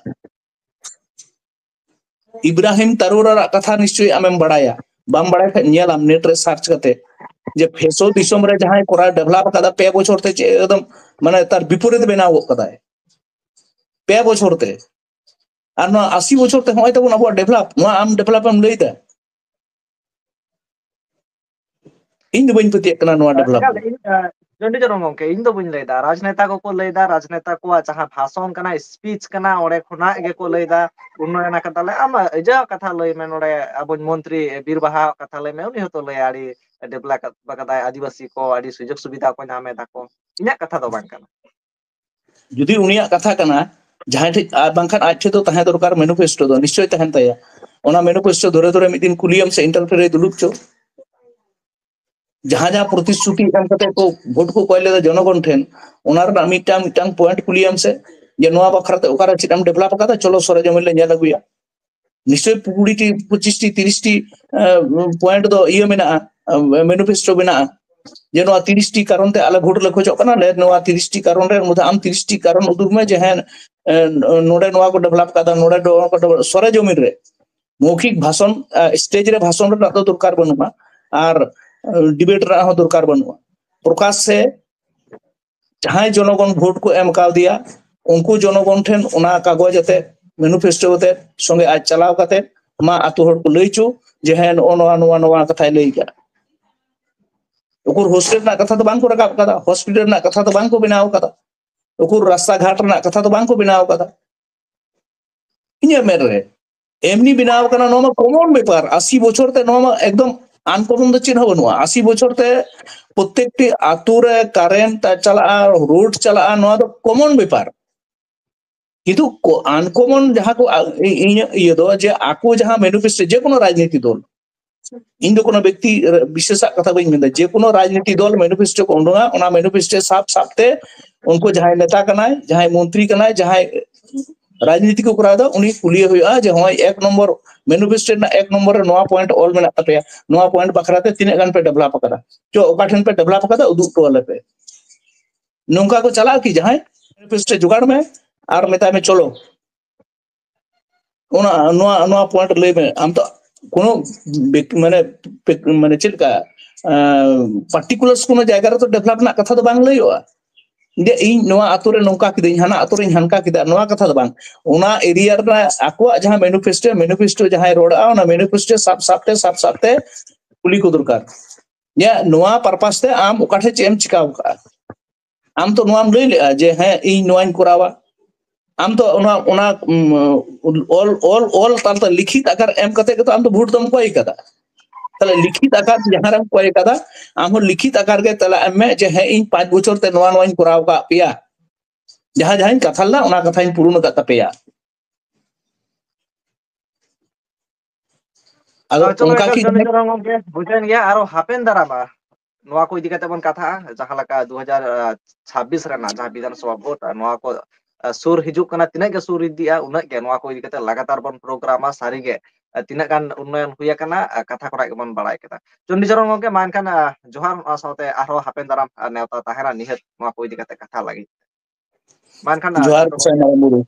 ᱤᱵᱨᱟᱦᱤᱢ ᱛᱟᱨᱳᱨᱟᱨᱟᱜ ᱠᱟᱛᱷᱟ ᱱᱤᱥᱪᱚᱭ ᱟᱢᱮᱢ ᱵᱟᱲᱟᱭᱟ, ᱵᱟᱢ ᱵᱟᱲᱟᱭ ᱠᱷᱟᱡ ᱧᱮᱞᱟᱢ ᱱᱮᱴ ᱨᱮ ᱥᱟᱨᱪ ᱠᱟᱛᱮ, ᱡᱮ ᱯᱷᱮᱥᱳ ᱫᱤᱥᱚᱢ ᱨᱮ ᱡᱟᱦᱟᱸᱭ ᱠᱚᱨᱟᱣ ᱰᱮᱵᱷᱞᱚᱯ ᱟᱠᱟᱫᱟ ᱯᱮ ᱵᱚᱪᱷᱚᱨ ᱛᱮ ᱪᱮᱫ ᱮᱠᱫᱚᱢ ᱢᱟᱱᱮ ᱛᱟᱨ ᱵᱤᱯᱚᱨᱤᱛ ᱵᱮᱱᱟᱣ ᱜᱚᱫ ᱠᱟᱫᱟᱭ ᱯᱮ ᱵᱚᱪᱷᱚᱨ ᱛᱮ᱾ ᱟᱨ ᱱᱚᱣᱟ ᱟᱥᱤ ᱵᱚᱪᱷᱚᱨ ᱛᱮ ᱦᱚᱸᱜᱼᱚᱭ ᱛᱟᱵᱚᱱ ᱟᱵᱚᱣᱟᱜ ᱰᱮᱵᱷᱞᱚᱯ, ᱱᱚᱣᱟ ᱟᱢ ᱰᱮᱵᱷᱞᱚᱯ ᱮᱢ ᱞᱟᱹᱭ ᱫᱟ? ᱤᱧ ᱫᱚ ᱵᱟᱹᱧ ᱯᱟᱹᱛᱭᱟᱹᱜ ᱠᱟᱱᱟ ᱱᱚᱣᱟ ᱰᱮᱵᱷᱞᱚᱯ᱾ ᱤᱧ ᱪᱚᱱᱰᱤᱪᱚᱨᱚᱱ ᱜᱚᱝᱠᱮ, ᱤᱧ ᱫᱚ ᱵᱟᱹᱧ ᱞᱟᱹᱭᱫᱟ, ᱨᱟᱡᱽᱱᱮᱛᱟ ᱠᱚᱠᱚ ᱞᱟᱹᱭᱫᱟ, ᱨᱟᱡᱽᱱᱮᱛᱟ ᱠᱚᱣᱟᱜ ᱡᱟᱦᱟᱸ ᱵᱷᱟᱥᱚᱱ ᱠᱟᱱᱟ, ᱥᱯᱤᱪ ᱠᱟᱱᱟ, ᱚᱸᱰᱮ ᱠᱷᱚᱱᱟᱜ ᱜᱮᱠᱚ ᱞᱟᱹᱭᱫᱟ ᱩᱱᱱᱚᱭᱚᱱ ᱟᱠᱟᱫᱟᱞᱮ᱾ ᱟᱢ ᱤᱡᱟᱹ ᱠᱟᱛᱷᱟ ᱞᱟᱹᱭ ᱢᱮ, ᱱᱚᱰᱮ ᱟᱵᱚ ᱢᱚᱱᱛᱨᱤ ᱵᱤᱨ ᱵᱟᱦᱟ ᱠᱟᱛᱷᱟ ᱞᱟᱹᱭ ᱢᱮ, ᱩᱱᱤ ᱦᱚᱸᱛᱚ ᱞᱟᱹᱭᱟ ᱟᱹᱰᱤ ᱰᱮᱵᱷᱞᱚᱯ ᱟᱠᱟᱫᱟᱭ, ᱟᱹᱫᱤᱵᱟᱹᱥᱤ ᱠᱚ ᱟᱹᱰᱤ ᱥᱩᱡᱳᱜᱽ ᱥᱩᱵᱤᱫᱷᱟ ᱠᱚ ᱧᱟᱢ ᱮᱫᱟ ᱠᱚ᱾ ᱤᱧᱟᱹᱜ ᱠᱟᱛᱷᱟ ᱫᱚ ᱵᱟᱝ ᱠᱟᱱᱟ᱾ ᱡᱩᱫᱤ ᱩᱱᱤᱭᱟᱜ ᱠᱟᱛᱷᱟ ᱠᱟᱱᱟ, ᱡᱟᱦᱟᱸᱭ ᱴᱷᱮᱡ ᱟᱨ ᱵᱟᱝᱠᱷᱟᱱ ᱟᱡ ᱴᱷᱮᱡ ᱫᱚ ᱛᱟᱦᱮᱸ ᱫᱚᱨᱠᱟᱨ, ᱢᱮᱱᱤᱯᱷᱮᱥᱴᱳ ᱫᱚ ᱱᱤᱥᱪᱚᱭ ᱛᱟᱦᱮᱱ ᱛᱟᱭᱟ᱾ ᱚᱱᱟ ᱢᱮᱱᱤᱯᱷᱮᱥᱴᱳ ᱫᱷᱚᱨᱮ ᱫᱷᱚᱨᱮ ᱢᱤᱫ ᱫᱤᱱ ᱠᱩᱞᱤᱭᱮᱢ ᱥᱮ ᱤᱱᱴᱟᱨᱯᱷᱮ ᱨᱮ ᱫᱩᱲᱩᱵ ᱪᱚ᱾ ᱡᱟᱦᱟᱸ ᱡᱟᱦᱟᱸ ᱯᱨᱚᱛᱤᱥᱨᱩᱛᱤ ᱮᱢ ᱠᱟᱛᱮ ᱠᱚ ᱵᱷᱳᱴ ᱠᱚ ᱠᱚᱭ ᱞᱮᱫᱟ ᱡᱚᱱᱚᱜᱚᱱ ᱴᱷᱮᱱ, ᱚᱱᱟ ᱨᱮᱱᱟᱜ ᱢᱤᱫᱴᱟᱝ ᱢᱤᱫᱴᱟᱝ ᱯᱚᱭᱮᱱᱴ ᱠᱩᱞᱤᱭᱮᱢ ᱥᱮ, ᱡᱮ ᱱᱚᱣᱟ ᱵᱟᱠᱷᱨᱟ ᱛᱮ ᱚᱠᱟᱨᱮ ᱪᱮᱫ ᱮᱢ ᱰᱮᱵᱷᱞᱚᱯ ᱟᱠᱟᱫᱟ, ᱪᱚᱞᱚ ᱥᱚᱨᱮᱡᱚᱢᱤᱱ ᱞᱮ ᱧᱮᱞ ᱟᱹᱜᱩᱭᱟ᱾ ᱱᱤᱥᱪᱚᱭ ᱠᱩᱲᱤ ᱴᱤ, ᱯᱚᱸᱪᱤᱥ ᱴᱤ, ᱛᱤᱨᱤᱥ ᱴᱤ ᱯᱚᱭᱮᱱᱴ ᱫᱚ ᱤᱭᱟᱹ ᱢᱮᱱᱟᱜᱼᱟ, ᱢᱮᱱᱤᱯᱷᱮᱥᱴᱳ ᱢᱮᱱᱟᱜᱼᱟ, ᱡᱮ ᱱᱚᱣᱟ ᱛᱤᱨᱤᱥ ᱴᱤ ᱠᱟᱨᱚᱱ ᱛᱮ ᱟᱞᱮ ᱵᱷᱳᱴ ᱞᱮ ᱠᱷᱚᱡᱚᱜ ᱠᱟᱱᱟ, ᱞᱮ ᱱᱚᱣᱟ ᱛᱤᱨᱤᱥ ᱴᱤ ᱠᱟᱨᱚᱱ ᱨᱮ ᱢᱚᱫᱽᱫᱷᱮ ᱟᱢ ᱛᱤᱨᱤᱥ ᱴᱤ ᱠᱟᱨᱚᱱ ᱩᱫᱩᱜ ᱢᱮ, ᱡᱮ ᱦᱮᱸ, ᱮ, ᱱᱚᱰᱮ ᱱᱚᱣᱟ ᱠᱚ ᱰᱮᱵᱷᱞᱚᱯ ᱠᱟᱫᱟ, ᱱᱚᱰᱮ ᱱᱚᱣᱟ ᱠᱚ ᱰᱮᱵᱷᱞᱚᱯ, ᱥᱚᱨᱮᱡᱚᱢᱤᱱ ᱨᱮ ᱢᱳᱣᱠᱷᱤᱠ ᱵᱷᱟᱥᱚᱱ, ᱮ, ᱥᱴᱮᱡ ᱨᱮ ᱵᱷᱟᱥᱚᱱ ᱨᱮᱱᱟᱜ ᱫᱚ ᱫᱚᱨᱠᱟᱨ ᱵᱟᱹᱱᱩᱜᱼᱟ, ᱟᱨ, ᱮ, ᱰᱤᱵᱮᱴ ᱨᱮᱱᱟᱜ ᱦᱚᱸ ᱫᱚᱨᱠᱟᱨ ᱵᱟᱹᱱᱩᱜᱼᱟ᱾ ᱯᱨᱚᱠᱟᱥ ᱥᱮ ᱡᱟᱦᱟᱸᱭ ᱡᱚᱱᱚᱜᱚᱱ ᱵᱷᱳᱴ ᱠᱚ ᱮᱢ ᱠᱟᱣᱫᱮᱭᱟ, ᱩᱱᱠᱩ ᱡᱚᱱᱚᱜᱚᱱ ᱴᱷᱮᱱ ᱚᱱᱟ ᱠᱟᱜᱚᱡᱽ ᱟᱛᱮ, ᱢᱮᱱᱤᱯᱷᱮᱥᱴᱳ ᱟᱛᱮ, ᱥᱚᱸᱜᱮ ᱟᱡ ᱪᱟᱞᱟᱣ ᱠᱟᱛᱮ ᱢᱟ ᱟᱛᱳ ᱦᱚᱲ ᱠᱚ ᱞᱟᱹᱭ ᱪᱚ ᱡᱮ ᱦᱮᱸ, ᱱᱚᱜᱼᱚ ᱱᱚᱣᱟ, ᱱᱚᱣᱟ, ᱱᱚᱣᱟ ᱠᱟᱛᱷᱟᱭ ᱞᱟᱹᱭ ᱠᱟᱜᱼᱟ᱾ ᱩᱠᱩᱨ ᱦᱳᱥᱴᱮᱞ ᱨᱮᱱᱟᱜ ᱠᱟᱛᱷᱟ ᱫᱚ ᱵᱟᱝ ᱠᱚ ᱨᱟᱠᱟᱵ ᱠᱟᱫᱟ, ᱦᱚᱥᱯᱤᱴᱟᱞ ᱨᱮᱱᱟᱜ ᱠᱟᱛᱷᱟ ᱫᱚ ᱵᱟᱝ ᱠᱚ ᱵᱮᱱᱟᱣ ᱠᱟᱫᱟ, ᱩᱠᱩᱨ ᱨᱟᱥᱛᱟ ᱜᱷᱟᱴ ᱨᱮᱱᱟᱜ ᱠᱟᱛᱷᱟ ᱫᱚ ᱵᱟᱝ ᱠᱚ ᱵᱮᱱᱟᱣ ᱠᱟᱫᱟ᱾ ᱤᱧᱟᱹᱜ ᱢᱮᱫ ᱨᱮ ᱮᱢᱱᱤ ᱵᱮᱱᱟᱣ ᱠᱟᱱᱟ, ᱱᱚᱣᱟ ᱢᱟ ᱠᱚᱢᱚᱱ ᱵᱮᱯᱟᱨ᱾ ᱟᱥᱤ ᱵᱚᱪᱷᱚᱨ ᱛᱮ ᱱᱚᱣᱟ ᱢᱟ ᱮᱠᱫᱚᱢ ᱟᱱᱠᱚᱢᱚᱱ ᱫᱚ ᱪᱮᱫ ᱦᱚᱸ ᱵᱟᱹᱱᱩᱜᱼᱟ᱾ ᱟᱥᱤ ᱵᱚᱪᱷᱚᱨ ᱛᱮ ᱯᱨᱚᱛᱮᱠᱴᱤ ᱟᱛᱳ ᱨᱮ ᱠᱟᱨᱮᱱᱴ ᱪᱟᱞᱟᱜᱼᱟ, ᱨᱳᱰ ᱪᱟᱞᱟᱜᱼᱟ, ᱱᱚᱣᱟ ᱫᱚ ᱠᱚᱢᱚᱱ ᱵᱮᱯᱟᱨ᱾ ᱠᱤᱱᱛᱩ ᱟᱱᱠᱚᱢᱚᱱ ᱡᱟᱦᱟᱸ ᱠᱚ, ᱟ-, ᱤ-, ᱤᱧᱟᱹᱜ ᱤᱭᱟᱹ ᱫᱚ ᱡᱮ ᱟᱠᱚ ᱡᱟᱦᱟᱸ ᱢᱮᱱᱤᱯᱷᱮᱥᱴᱳ, ᱡᱮ ᱠᱳᱱᱳ ᱨᱟᱡᱽᱱᱤᱛᱤ ᱫᱚᱞ, ᱤᱧ ᱫᱚ ᱠᱳᱱᱳ ᱵᱮᱠᱛᱤ ᱵᱤᱥᱮᱥᱟᱜ ᱠᱟᱛᱷᱟ ᱵᱟᱹᱧ ᱢᱮᱱᱫᱟ, ᱡᱮ ᱠᱳᱱᱳ ᱨᱟᱡᱽᱱᱤᱛᱤ ᱫᱚᱞ ᱢᱮᱱᱤᱯᱷᱮᱥᱴᱳ ᱠᱚ ᱩᱰᱩᱝᱟ, ᱚᱱᱟ ᱢᱮᱱᱤᱯᱷᱮᱥᱴᱳ ᱥᱟᱵ ᱥᱟᱵ ᱛᱮ ᱩᱱᱠᱩ ᱡᱟᱦᱟᱸᱭ ᱱᱮᱛᱟ ᱠᱟᱱᱟᱭ, ᱡᱟᱦᱟᱸᱭ ᱢᱚᱱᱛᱨᱤ ᱠᱟᱱᱟᱭ, ᱡᱟᱦᱟᱸᱭ ᱨᱟᱡᱽᱱᱤᱛᱤ ᱠᱚ ᱠᱚᱨᱟᱣ ᱮᱫᱟ, ᱩᱱᱤ ᱠᱩᱞᱤᱭᱮ ᱦᱩᱭᱩᱜᱼᱟ ᱡᱮ ᱦᱚᱸᱜᱼᱚᱭ ᱮᱠ ᱱᱚᱢᱵᱚᱨ, ᱢᱮᱱᱤᱯᱷᱮᱥᱴᱳ ᱨᱮᱱᱟᱜ ᱮᱠ ᱱᱚᱢᱵᱚᱨ ᱨᱮ ᱱᱚᱣᱟ ᱯᱚᱭᱮᱱᱴ ᱚᱞ ᱢᱮᱱᱟᱜ ᱛᱟᱯᱮᱭᱟ, ᱱᱚᱣᱟ ᱯᱚᱭᱮᱱᱴ ᱵᱟᱠᱷᱨᱟ ᱛᱮ ᱛᱤᱱᱟᱹᱜ ᱜᱟᱱ ᱯᱮ ᱰᱮᱵᱷᱞᱚᱯ ᱟᱠᱟᱫᱟ, ᱪᱚ ᱚᱠᱟ ᱴᱷᱮᱱ ᱯᱮ ᱰᱮᱵᱷᱞᱚᱯ ᱟᱠᱟᱫᱟ, ᱩᱫᱩᱜ ᱦᱚᱴᱚ ᱟᱞᱮ ᱯᱮ᱾ ᱱᱚᱝᱠᱟ ᱠᱚ ᱪᱟᱞᱟᱜᱼᱟ ᱠᱤ? ᱡᱟᱦᱟᱸᱭ ᱢᱮᱱᱤᱯᱷᱮᱥᱴᱳ ᱡᱚᱜᱟᱲ ᱢᱮ ᱟᱨ ᱢᱮᱛᱟᱭ ᱢᱮ, ᱪᱚᱞᱚ ᱚᱱᱟ, ᱱᱚᱣᱟ, ᱱᱚᱣᱟ ᱯᱚᱭᱮᱱᱴ ᱞᱟᱹᱭ ᱢᱮ᱾ ᱟᱢ ᱫᱚ ᱠᱳᱱᱳ ᱵᱮᱠ-, ᱢᱟᱱᱮ, ᱯᱮᱠ-, ᱢᱟᱱᱮ ᱪᱮᱫ ᱞᱮᱠᱟ, ᱟᱸ, ᱯᱟᱨᱴᱤᱠᱩᱞᱟᱨᱥ ᱠᱳᱱᱳ ᱡᱟᱭᱜᱟ ᱨᱮᱫᱚ ᱰᱮᱵᱷᱞᱚᱯ ᱨᱮᱱᱟᱜ ᱠᱟᱛᱷᱟ ᱫᱚ ᱵᱟᱝ ᱞᱟᱹᱭᱚᱜᱼᱟ᱾ ᱡᱮ ᱤᱧ ᱱᱚᱣᱟ ᱟᱛᱳ ᱨᱮ ᱱᱚᱝᱠᱟ ᱠᱤᱫᱟᱹᱧ, ᱦᱟᱱᱟ ᱟᱛᱳ ᱨᱤᱧ ᱦᱟᱱᱠᱟ ᱠᱮᱫᱟ, ᱱᱚᱣᱟ ᱠᱟᱛᱷᱟ ᱫᱚ ᱵᱟᱝ᱾ ᱚᱱᱟ ᱮᱨᱤᱭᱟ ᱨᱮᱱᱟᱜ ᱟᱠᱚᱣᱟᱜ ᱡᱟᱦᱟᱸ ᱢᱮᱱᱤᱯᱷᱮᱥᱴᱳ, ᱢᱮᱱᱤᱯᱷᱮᱥᱴᱳ ᱡᱟᱦᱟᱸᱭ ᱨᱚᱲᱟ, ᱚᱱᱟ ᱢᱮᱱᱤᱯᱷᱮᱥᱴᱳ ᱥᱟᱵ ᱥᱟᱵ ᱛᱮ, ᱥᱟᱵ ᱥᱟᱵ ᱛᱮ ᱠᱩᱞᱤ ᱠᱚ ᱫᱚᱨᱠᱟᱨ᱾ ᱤᱭᱟ, ᱱᱚᱣᱟ ᱯᱟᱨᱯᱟᱥ ᱛᱮ ᱟᱢ ᱚᱠᱟ ᱴᱷᱮᱡ ᱪᱮᱫ ᱮᱢ ᱪᱤᱠᱟᱹᱣ ᱠᱟᱜᱼᱟ? ᱟᱢ ᱛᱚ ᱱᱚᱣᱟᱢ ᱞᱟᱹᱭ ᱞᱮᱜᱼᱟ ᱡᱮ ᱦᱮᱸ, ᱤᱧ ᱱᱚᱣᱟᱧ ᱠᱚᱨᱟᱣᱟ᱾ ᱟᱢ ᱛᱚ ᱚᱱᱟ, ᱚᱱᱟ, ᱩᱢ, ᱚᱞ, ᱚᱞ, ᱚᱞ ᱛᱟᱞᱛᱮ ᱞᱤᱠᱷᱤᱛ ᱟᱠᱟᱨ ᱮᱢ ᱠᱟᱛᱮ ᱜᱮᱛᱚ ᱟᱢ ᱫᱚ ᱵᱷᱳᱴ ᱫᱚᱢ ᱠᱚᱭ ᱠᱟᱫᱟ᱾ ᱛᱟᱦᱞᱮ ᱞᱤᱠᱷᱤᱛ ᱟᱠᱟᱨ ᱡᱟᱦᱟᱸ ᱨᱮᱢ ᱠᱚᱭ ᱠᱟᱫᱟ, ᱟᱢ ᱦᱚᱸ ᱞᱤᱠᱷᱤᱛ ᱟᱠᱟᱨ ᱜᱮ ᱛᱟᱦᱞᱮ ᱮᱢ ᱢᱮ ᱡᱮ ᱦᱮᱸ, ᱤᱧ ᱯᱟᱸᱪ ᱵᱚᱪᱷᱚᱨ ᱛᱮ ᱱᱚᱣᱟ, ᱱᱚᱣᱟᱧ ᱠᱚᱨᱟᱣ ᱠᱟᱜ ᱯᱮᱭᱟ᱾ ᱡᱟᱦᱟᱸ ᱡᱟᱦᱟᱸᱧ ᱠᱟᱛᱷᱟ ᱞᱮᱱᱟ, ᱚᱱᱟ ᱠᱟᱛᱷᱟᱧ ᱯᱩᱨᱩᱱ ᱟᱠᱟᱫ ᱛᱟᱯᱮᱭᱟ᱾ ᱟᱫᱚ ᱟᱨ ᱪᱚᱞᱚ ᱚᱱᱠᱟ ᱮᱠᱟᱞ ᱠᱤ ᱪᱚᱞᱚ ᱡᱟᱦᱟᱸᱭ ᱪᱚᱞᱚ ᱜᱚᱝᱠᱮ, ᱵᱩᱡᱷᱟᱹᱣᱮᱱ ᱜᱮᱭᱟ᱾ ᱟᱨᱚ ᱦᱟᱯᱮᱱ ᱫᱟᱨᱟᱢᱟ ᱱᱚᱣᱟ ᱠᱚ ᱤᱫᱤ ᱠᱟᱛᱮ ᱵᱚᱱ ᱠᱟᱛᱷᱟᱜᱼᱟ, ᱡᱟᱦᱟᱸ ᱞᱮᱠᱟ ᱫᱩ ᱦᱟᱡᱟᱨ ᱪᱷᱟᱵᱵᱤᱥ ᱨᱮᱱᱟᱜ ᱡᱟᱦᱟᱸ ᱵᱤᱫᱷᱟᱱ ᱥᱚᱵᱷᱟ ᱵᱷᱳᱴ, ᱱᱚᱣᱟ ᱠᱚ, ᱟ, ᱥᱩᱨ ᱦᱤᱡᱩᱜ ᱠᱟᱱᱟ, ᱛᱤᱱᱟᱹᱜ ᱜᱮ ᱥᱩᱨ ᱤᱫᱤᱜᱼᱟ, ᱩᱱᱟᱹᱜ ᱜᱮ ᱱᱚᱣᱟ ᱠᱚ ᱤᱫᱤ ᱠᱟᱛᱮ ᱞᱟᱜᱟᱛᱟᱨ ᱵᱚᱱ ᱯᱨᱳᱜᱨᱟᱢᱟ᱾ ᱥᱟᱹᱨᱤᱜᱮ, ᱟ, ᱛᱤᱱᱟᱹᱜ ᱜᱟᱱ ᱩᱱᱱᱚᱭᱚᱱ ᱦᱩᱭ ᱟᱠᱟᱱᱟ, ᱟ, ᱠᱟᱛᱷᱟ ᱠᱷᱚᱱᱟᱜ ᱜᱮᱵᱚᱱ ᱵᱟᱲᱟᱭ ᱠᱮᱫᱟ᱾ ᱪᱚᱱᱰᱤᱪᱚᱨᱚᱱ ᱜᱚᱝᱠᱮ, ᱢᱟ ᱮᱱᱠᱷᱟᱱ, ᱟ, ᱡᱚᱦᱟᱨ, ᱚᱱᱟ ᱥᱟᱶᱛᱮ ᱟᱨᱦᱚᱸ ᱦᱟᱯᱮᱱ ᱫᱟᱨᱟᱢ, ᱟ, ᱱᱮᱣᱛᱟ ᱛᱟᱦᱮᱱᱟ ᱱᱤᱦᱟᱹᱛ ᱱᱚᱣᱟ ᱠᱚ ᱤᱫᱤ ᱠᱟᱛᱮ ᱠᱟᱛᱷᱟ ᱞᱟᱹᱜᱤᱫ᱾ ᱢᱟ ᱮᱱᱠᱷᱟᱱ, ᱟ, ᱡᱚᱦᱟᱨ ᱡᱚᱛᱚ ᱜᱚᱸᱥᱟᱭ ᱠᱚᱜᱮ ᱢᱟᱨᱟᱝ ᱵᱩᱨᱩ᱾